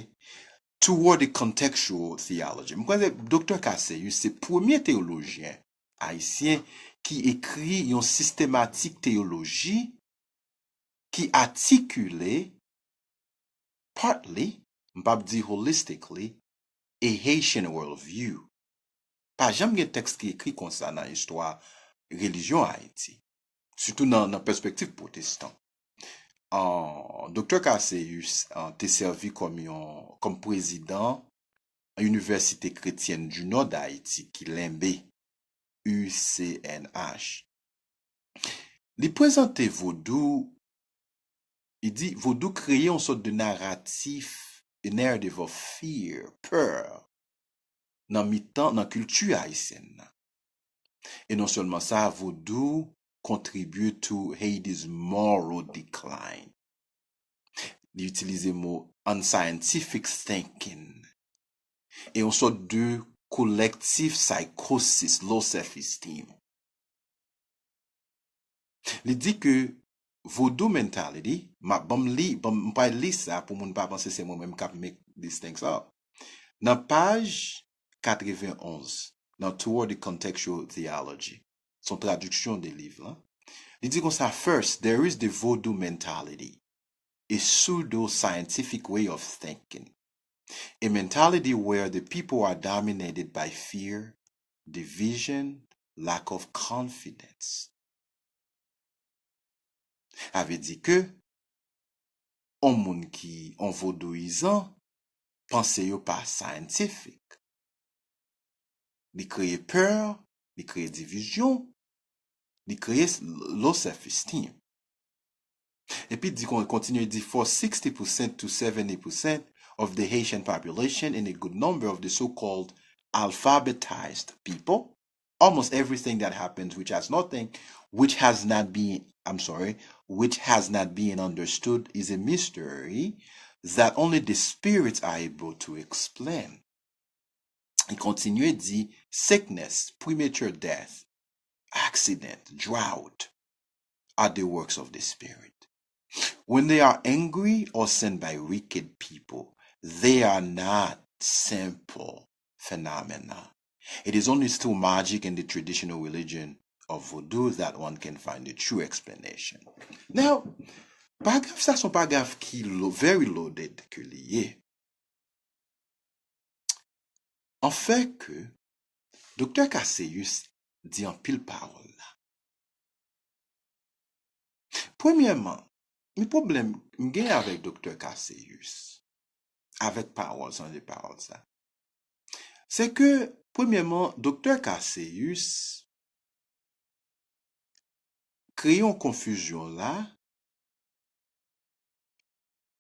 Toward a Contextual Theology. M kwè Doktè Cassius se premye teyolojyen ayisyen ki ekri yon sistematik teyoloji ki atikile, partly, m p ap di holistically, a Haitian worldview. Pa janm gen tèks ki ekri konsa nan istwa relijyon Ayiti, sitou nan, nan pèspektiv pwotestan. An, Doktè Cassius, an, te sèvi kòm yon, kòm prezidan Inivèsite Kretyèn di Nò d Ayiti, ki lenbe U C N H. Li prezante vodou, li di vodou kreye yon sòt de naratif, a narrative of fear, pè, nan mitan, nan kilti ayisyèn nan. E non sèlman sa, vodou kontribye to Haiti's moral decline. Li itilize mo unscientific thinking. E yon sòt de collective psychosis, low self-esteem. Li di ke vodou mentality, m ap, ban m li, ban m, m pral li sa pou moun pa panse se mwen menm k ap make these things up. Nan paj katrevenn onz, nan Toward a Contextual Theology, se yon tradiksyon de liv lan, li di konsa, first, there is the vodou mentality, a pseudo-scientific way of thinking, a mentality where the people are dominated by fear, division, lack of confidence. Sa vle di ke on moun ki, on vodouyizan, panse yo pa scientific. Li kreye pè, li kreye divizyon, li kreye s-, low self-esteem. Epi di kon-, kontinye di, for sixty percent to seventy percent of the Haitian population and a good number of the so-called alphabetized people, almost everything that happens which has nothing, which has not been, I'm sorry, which has not been understood is a mystery that only the spirits are able to explain. Li kontinye di, sickness, premature death, accident, drought are the works of the spirit. When they are angry or sent by wicked people, they are not simple phenomena. It is only through magic and the traditional religion of Vodou that one can find the true explanation. Now, paragraf sa se yon paragraf ki lo-, very loaded ke li ye. Anfè ke Doktè Cassius di anpil pawòl la. Premyèman, mi pwoblèm m gen avèk Doktè Cassius, avèk pawòl, sanje pawòl sa, se ke, premyèman, Doktè Cassius kreye yon konfizyon la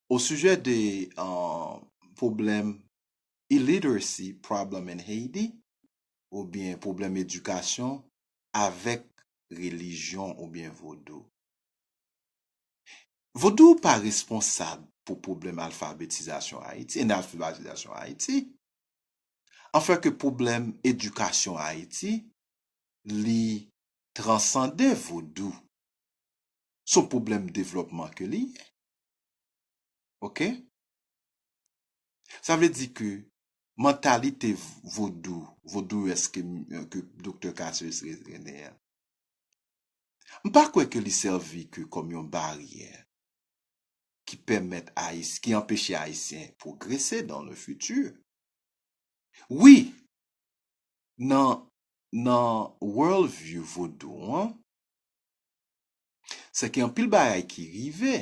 o sijè de, euh, pwoblèm illiteracy problem in Haiti, oubyen pwoblèm edikasyon avèk relijyon oubyen vodou. Vodou pa responsab pou pwoblèm alfabetizasyon Ayiti, analfabetizasyon Ayiti. Anfè ke pwoblèm edikasyon Ayiti, li transande vodou. Se yon pwoblèm devlòpman ke li ye. Oke? Sa vle di ke mantalite v-, vodou, vodouyès ke, ke Doktè Cassius re-, rene an, m pa kwè ke li sèvi ke kòm yon baryè ki pèmèt Ayis-, ki anpeche Ayisyen pwogrese dans le futur. Wi, nan, nan world view vodou an, se ke anpil bagay ki rive,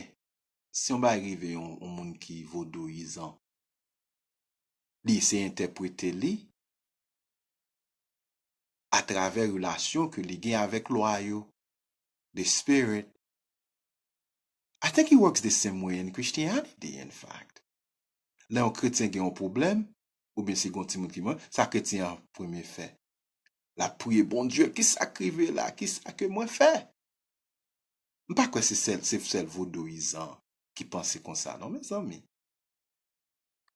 si yon bagay rive yon, yon moun ki vodouyizan, li eseye entèprete li atravè relasyon ke li gen avèk lwa yo, the spirit. I think it works the same way in Christianity, in fact. Lè yon kretyen gen yon pwoblèm, oubyen si gen yon timoun ki mouri, sa kretyen an premye fè? L ap priye Bondye, kisa k rive la? Kisa ke mwen fè? M pa kwè se sèl, se sèl vodouyizan ki panse konsa, non, mezanmi.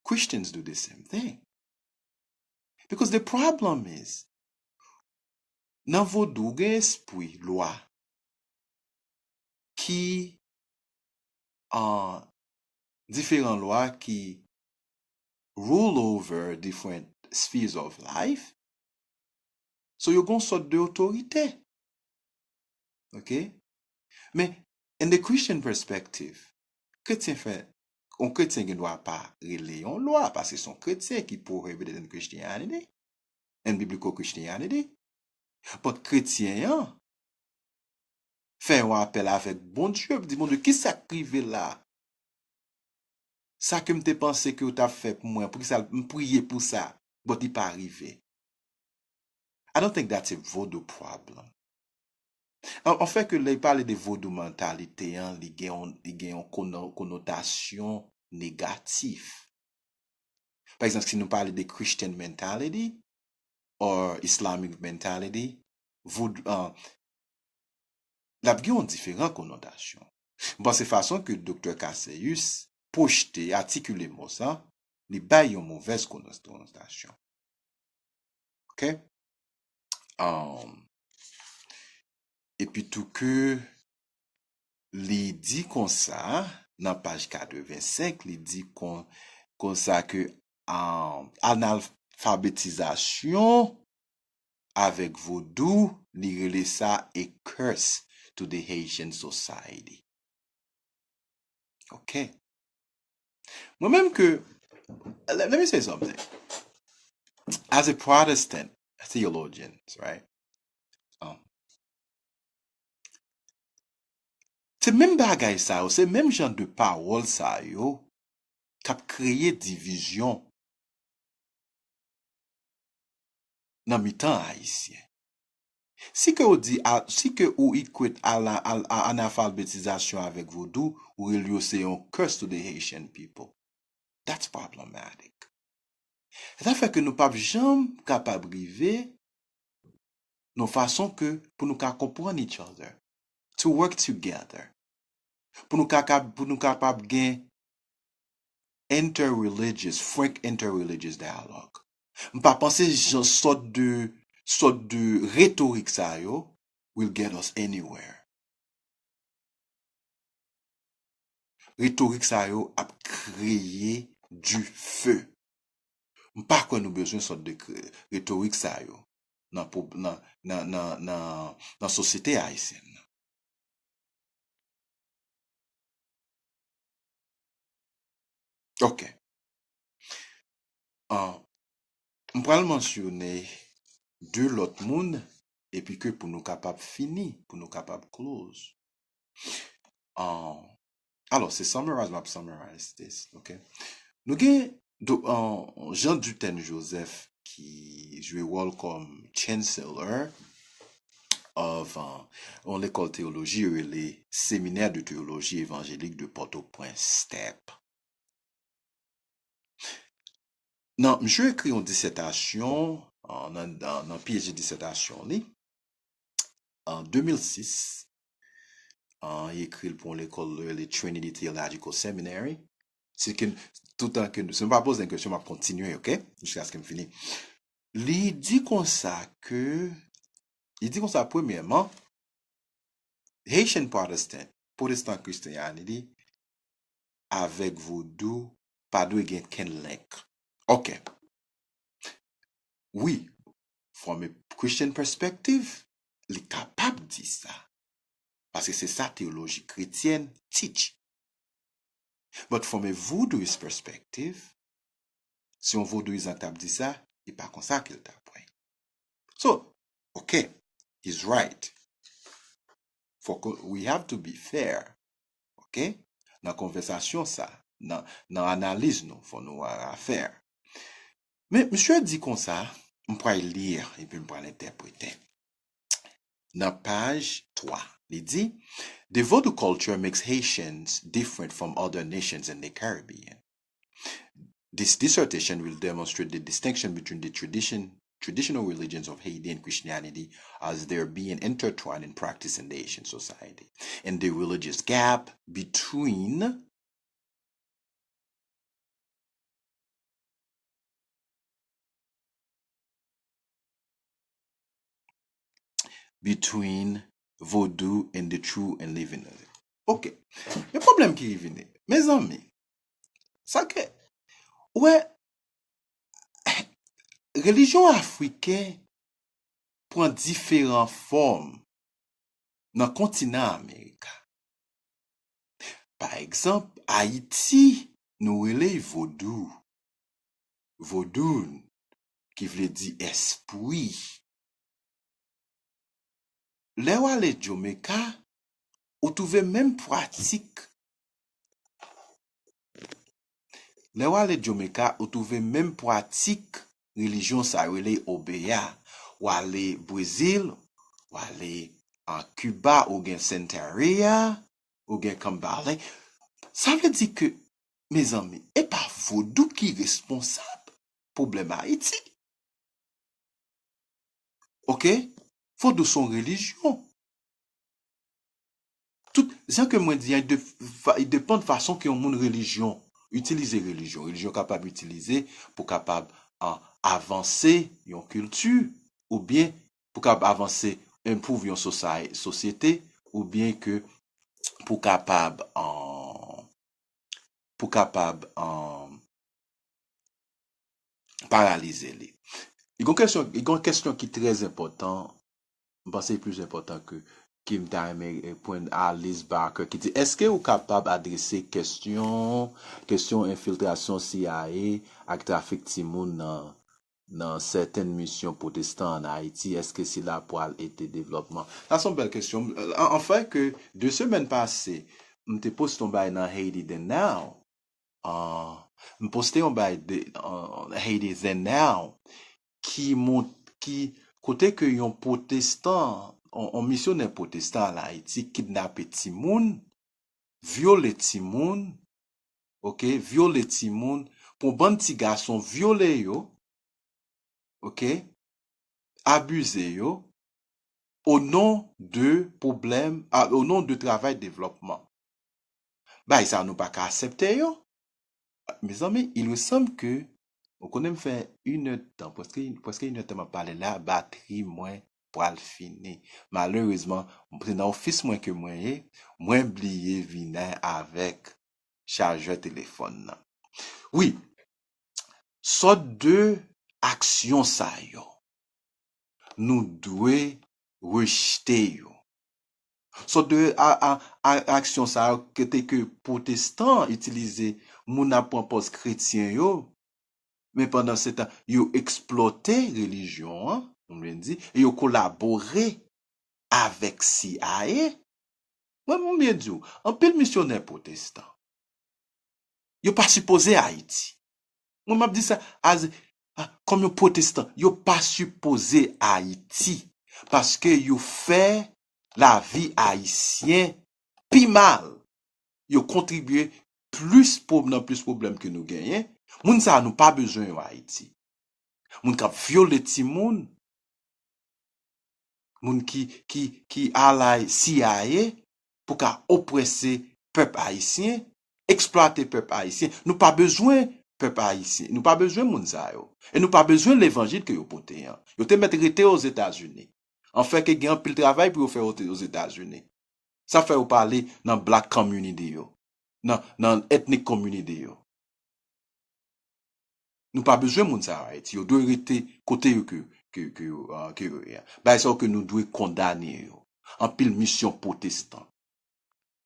Christians do the same thing. Because the problem is, nan vodou, gen espri lwa ki, uh, diferan lwa ki rule over different spheres of life. So, yo gen yon sòt de otorite. Ok? Men, in the Christian perspective, kretyen fè, yon kretyen gen dwa pa rele yon lwa, paske se yon kretyen ki prohibited in Christianity, in biblical Christianity. But kretyen an fè yon apèl avèk Bondye, di, "Bondye, ki sa k rive la? Sa ke m te panse ke w t ap fè pou mwen, poukisa m priye pou sa, but li pa rive?" I don't think that's a vodou problem. An, an fè ke lè y pale de vodou mantalite an, li gen yon, li gen yon kono-, konotasyon negatif. Pa egzanp, si nou pale de Christian mentality or Islamic mentality, vodou, uh, l ap gen yon diferan konotasyon. M panse fason ke Doktè Cassius pwojte, atikile mo sa, li bay yon movèz kono-, konotasyon. Ok? Um, epi tou ke li di konsa, nan paj katrevensenk, li di kon, konsa ke, um, analfabetizasyon avèk vodou, li rele sa a curse to the Haitian society. Ok. Mwen menm ke, let, let me say something. As a Protestant theologian, right? Um, se menm bagay sa yo, se menm jan de pawòl sa yo k ap kreye divizyon nan mitan Ayisyen. Si ke ou di, a, si ke ou equate a la, a, a, analfabetizasyon avèk vodou, ou rele yo se yon curse to the Haitian people. That's problematic. Sa fè ke nou p ap janm kapab rive nan fason ke pou nou ka konprann each other, to work together, pou nou ka, ka, pou nou kapab gen inter-religious, frank inter-religious dialogue. M pa panse jan sòt de, sòt de retorik sa yo will get us anywhere. Retorik sa yo ap kreye dife. M pa kwè nou bezwen sòt de kre-, retorik sa yo nan, nan, nan, nan, nan, nan sosyete ayisyèn nan. Ok. Ah, m pral mansyone de lòt moun, epi ke pou nou kapab fini, pou nou kapab close. Ah, alò, se summarize, m ap summarize this, ok? Nou gen do, ah, Jean Dutène Joseph ki jwe wòl kòm chancellor of, ah, yon lekòl teyoloji yo rele Séminaire de théologie évangélique de Port-au-Prince, step. Nan, misye ekri yon disètasyon, ah, nan, nan, nan P H D disètasyon li, an de mil sis, ah, li ekri l pou yon lekòl yo rele Trinity Theological Seminary. Se ke, toutan ke, si nou pa poze m kesyon, m ap kontinye, ok? Jiskaske m fini. Li di konsa ke, li di konsa, premyèman, Haitian Protestant, Protestant Christianity, avèk vodou pa dwe gen kenn link. Ok. Wi, from a Christian perspective, li kapab di sa. Paske se sa teyoloji kretyèn teach. But from a Voodooist perspective, si yon vodouyizan t ap di sa, e pa konsa ke l t ap wè. So, ok, he's right. Fòk we have to be fair. Ok? Nan konvèsasyon sa, nan, nan analiz nou, fò nou a, a fair. Men, misye di konsa, m pral li epi m pral entèprete. Nan paj twa, li di, "The Vodou culture makes Haitians different from other nations in the Caribbean. This dissertation will demonstrate the distinction between the tradition, traditional religions of Haiti and Christianity as they're being intertwined in practice in the Haitian society. And the religious gap between between vodou and the true and living. Ok. Men pwoblèm ki vini. Mezanmi, sa ke, ou wè, relijyon afriken pran diferan fòm nan kontinan Amerika. Pa egzanp, Ayiti, nou rele l vodou. Vodoun, ki vle di espri. Lè w ale Jamaica, ou twouve menm pratik. Lè w ale Jamaica, ou twouve menm pratik relijyon sa yo rele obeya. W ale Brezil, w ale an Kiba, ou gen Santeria, ou gen Kambalé. Sa vle di ke, mezanmi, e pa vodou ki responsab pwoblèm Ayiti. Ok? Vodou se yon relijyon. Tout, jan ke mwen di an, de, fa- depann fason ke yon moun relijyon, itilize relijyon. Relijyon kapab itilize pou kapab an, avanse yon kilti, oubyen pou kapab avanse, improve yon sosay- sosyete, oubyen ke pou kapab an, pou kapab an, paralize li. Li gon kesyon, li gon kesyon ki trè enpòtan, m panse plis enpòtan ke, ke m ta renmen, eh, pran Alice Barker ki di, èske ou kapab adrese kesyon, kesyon enfiltrasyon C I A ak trafik timoun nan, nan sèten misyon pwotestan an Ayiti? Èske sila pral ede devlòpman? Sa se yon bèl kesyon. An, anfen, ke de semèn pase, m te poste yon bagay nan Haiti Then Now. Ah, m poste yon bay de, ah, Haiti Then Now ki mont, ki kote ke yon pwotestan, yon, yon misyonè pwotestan an Ayiti kidnape timoun, vyole timoun, ok, vyole timoun, pou yon bann ti gason vyole yo, ok, abize yo, o non de pwoblèm, a, o non de travay devlòpman. Bagay sa nou pa ka aksepte yo. Mezanmi, il me semble que, ou konnen m fè inèdtan, prèske, prèske inèdtan m ap pale la, batri mwen pral fini. Malerezman, se nan ofis mwen ke mwen ye, mwen bliye vini avèk chajè telefòn nan. Wi, sòt de aksyon sa yo, nou dwe rejte yo. Sòt de a, a, a, aksyon sa yo, kote ke pwotestan itilize moun ap pran pòz kretyen yo, men pandan se tan, yo eksplwate relijyon an, nou vle di, e yo kolabore avèk C I A. Mwen, mwen byen di w, anpil misyonè pwotestan, yo pa sipoze Ayiti. Mwen, m ap di sa, as, a, kòm yon pwotestan, yo pa sipoze Ayiti. Paske yo fè lavi ayisyen pi mal. Yo kontribye plis pwob-, nan plis pwoblèm ke nou genyen. Moun sa a, nou pa bezwen yo Ayiti. Moun k ap vyole timoun, moun ki, ki, ki alay C I A pou ka oprese pèp ayisyen, eksplwate pèp ayisyen. Nou pa bezwen pèp ayisyen. Nou pa bezwen moun sa yo. E nou pa bezwen levanjil ke yo pote an. Yo te mèt rete Ozetazini. Anfen ke gen anpil travay pou yo fè Ozetazini. Sa fè yo pale nan black community yo, nan, nan ethnic community yo. Nou pa bezwen moun sa yo Ayiti. Yo dwe rete kote yo ke, ke, ke yo, ah, ke yo ye a. Bagay sa yo ke nou dwe kondane yo. Anpil misyon pwotestan.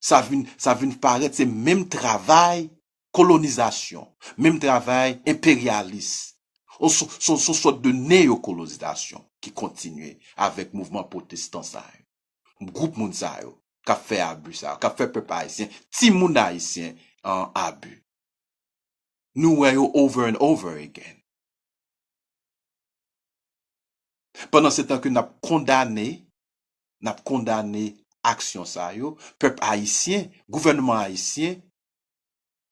Sa vin, sa vin parèt se menm travay kolonizasyon, menm travay enperyalis. On, se, se, se sòt de neyokolonizasyon ki kontinye avèk mouvman pwotestan sa yo. Gwoup moun sa yo k ap fè abi sa yo, k ap fè pèp ayisyen, timoun ayisyen an abi. Nou wè yo over and over again. Pandan se tan ke n ap kondane, n ap kondane aksyon sa yo, pèp ayisyen, gouvènman ayisyen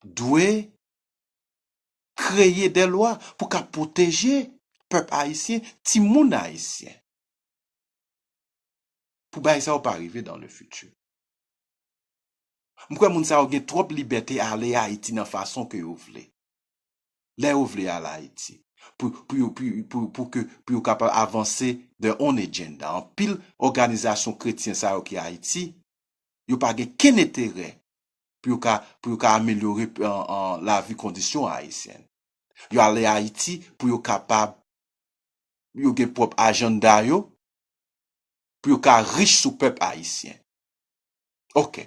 dwe kreye de lwa pou ka pwoteje pèp ayisyen, timoun ayisyen. Pou bagay sa yo pa rive dans le futur. M kwè moun sa yo gen twòp libète ale Ayiti nan fason ke yo vle. Lè yo vle al Ayiti. Pou, pou, yo- pou, pou, pou ke, pou yo kapab avanse their own agenda. Anpil òganizasyon kretyen sa yo ki Ayiti, yo pa gen kenn enterè pou yo ka, pou yo ka amelyore an, an lavi kondisyon ayisyen. Yo ale Ayiti pou yo kapab, yo gen pwòp ajanda yo, pou yo ka rich sou pèp ayisyen. Ok.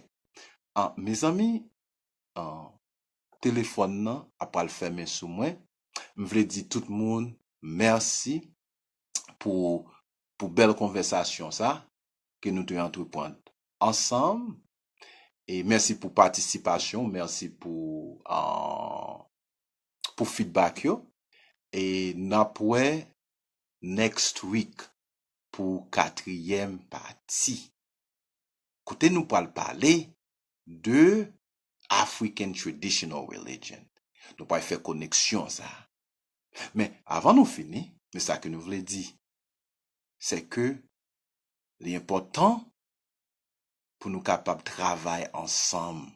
Ah, mezanmi, ah, telefòn nan ap pral fèmen sou mwen. M vle di tout moun mèsi pou, pou bèl konvèsasyon sa ke nou te antreprann ansanm. E mèsi pou patisipasyon, mèsi pou, ah, pou feedback yo. E n ap wè next week pou katriyèm pati. Kote nou pral pale de African traditional religion. Nou pral fè koneksyon sa. Men avan nou fini, men sa ke nou vle di, se ke li enpòtan pou nou kapab travay ansanm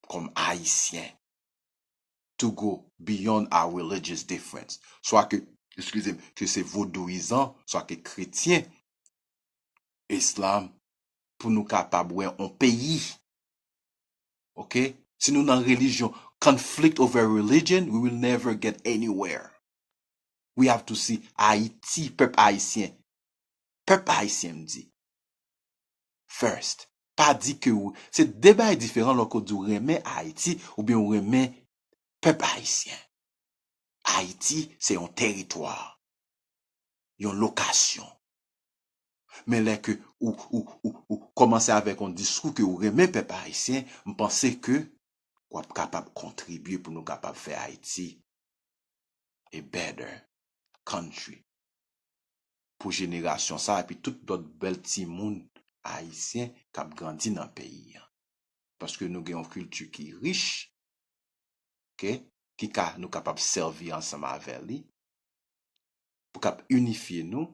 kòm Ayisyen to go beyond our religious difference. Swa ke, eskize m, ke se vodouyizan, swa ke kretyen, islam, pou nou kapab wè yon peyi. Ok? Si nou nan relijyon, conflict over religion, we will never get anywhere. We have to see Ayiti, pèp ayisyen. Pèp ayisyen, m di. First. Pa di ke ou, se de bagay diferan lè w di w renmen Ayiti oubyen w renmen pèp ayisyen. Ayiti, se yon teritwa, yon lokasyon. Men lè ke ou, ou, ou, ou kòmanse avèk yon diskou ke ou renmen pèp ayisyen, m panse ke w ap kapab kontribye pou nou kapab fè Ayiti a better country pou jenerasyon sa epi tout lòt bèl timoun ayisyen k ap grandi nan peyi a. Paske nou gen yon kilti ki rich, ok, ki ka, nou kapab sèvi ansanm avè li, pou k ap inifye nou,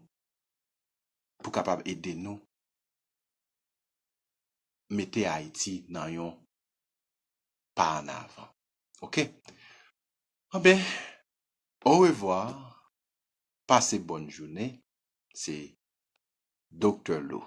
pou kapab ede nou mete Ayiti nan yon pa an avan. Ok? Anben, orevwa, pase bòn jounen, se Doktè Lou.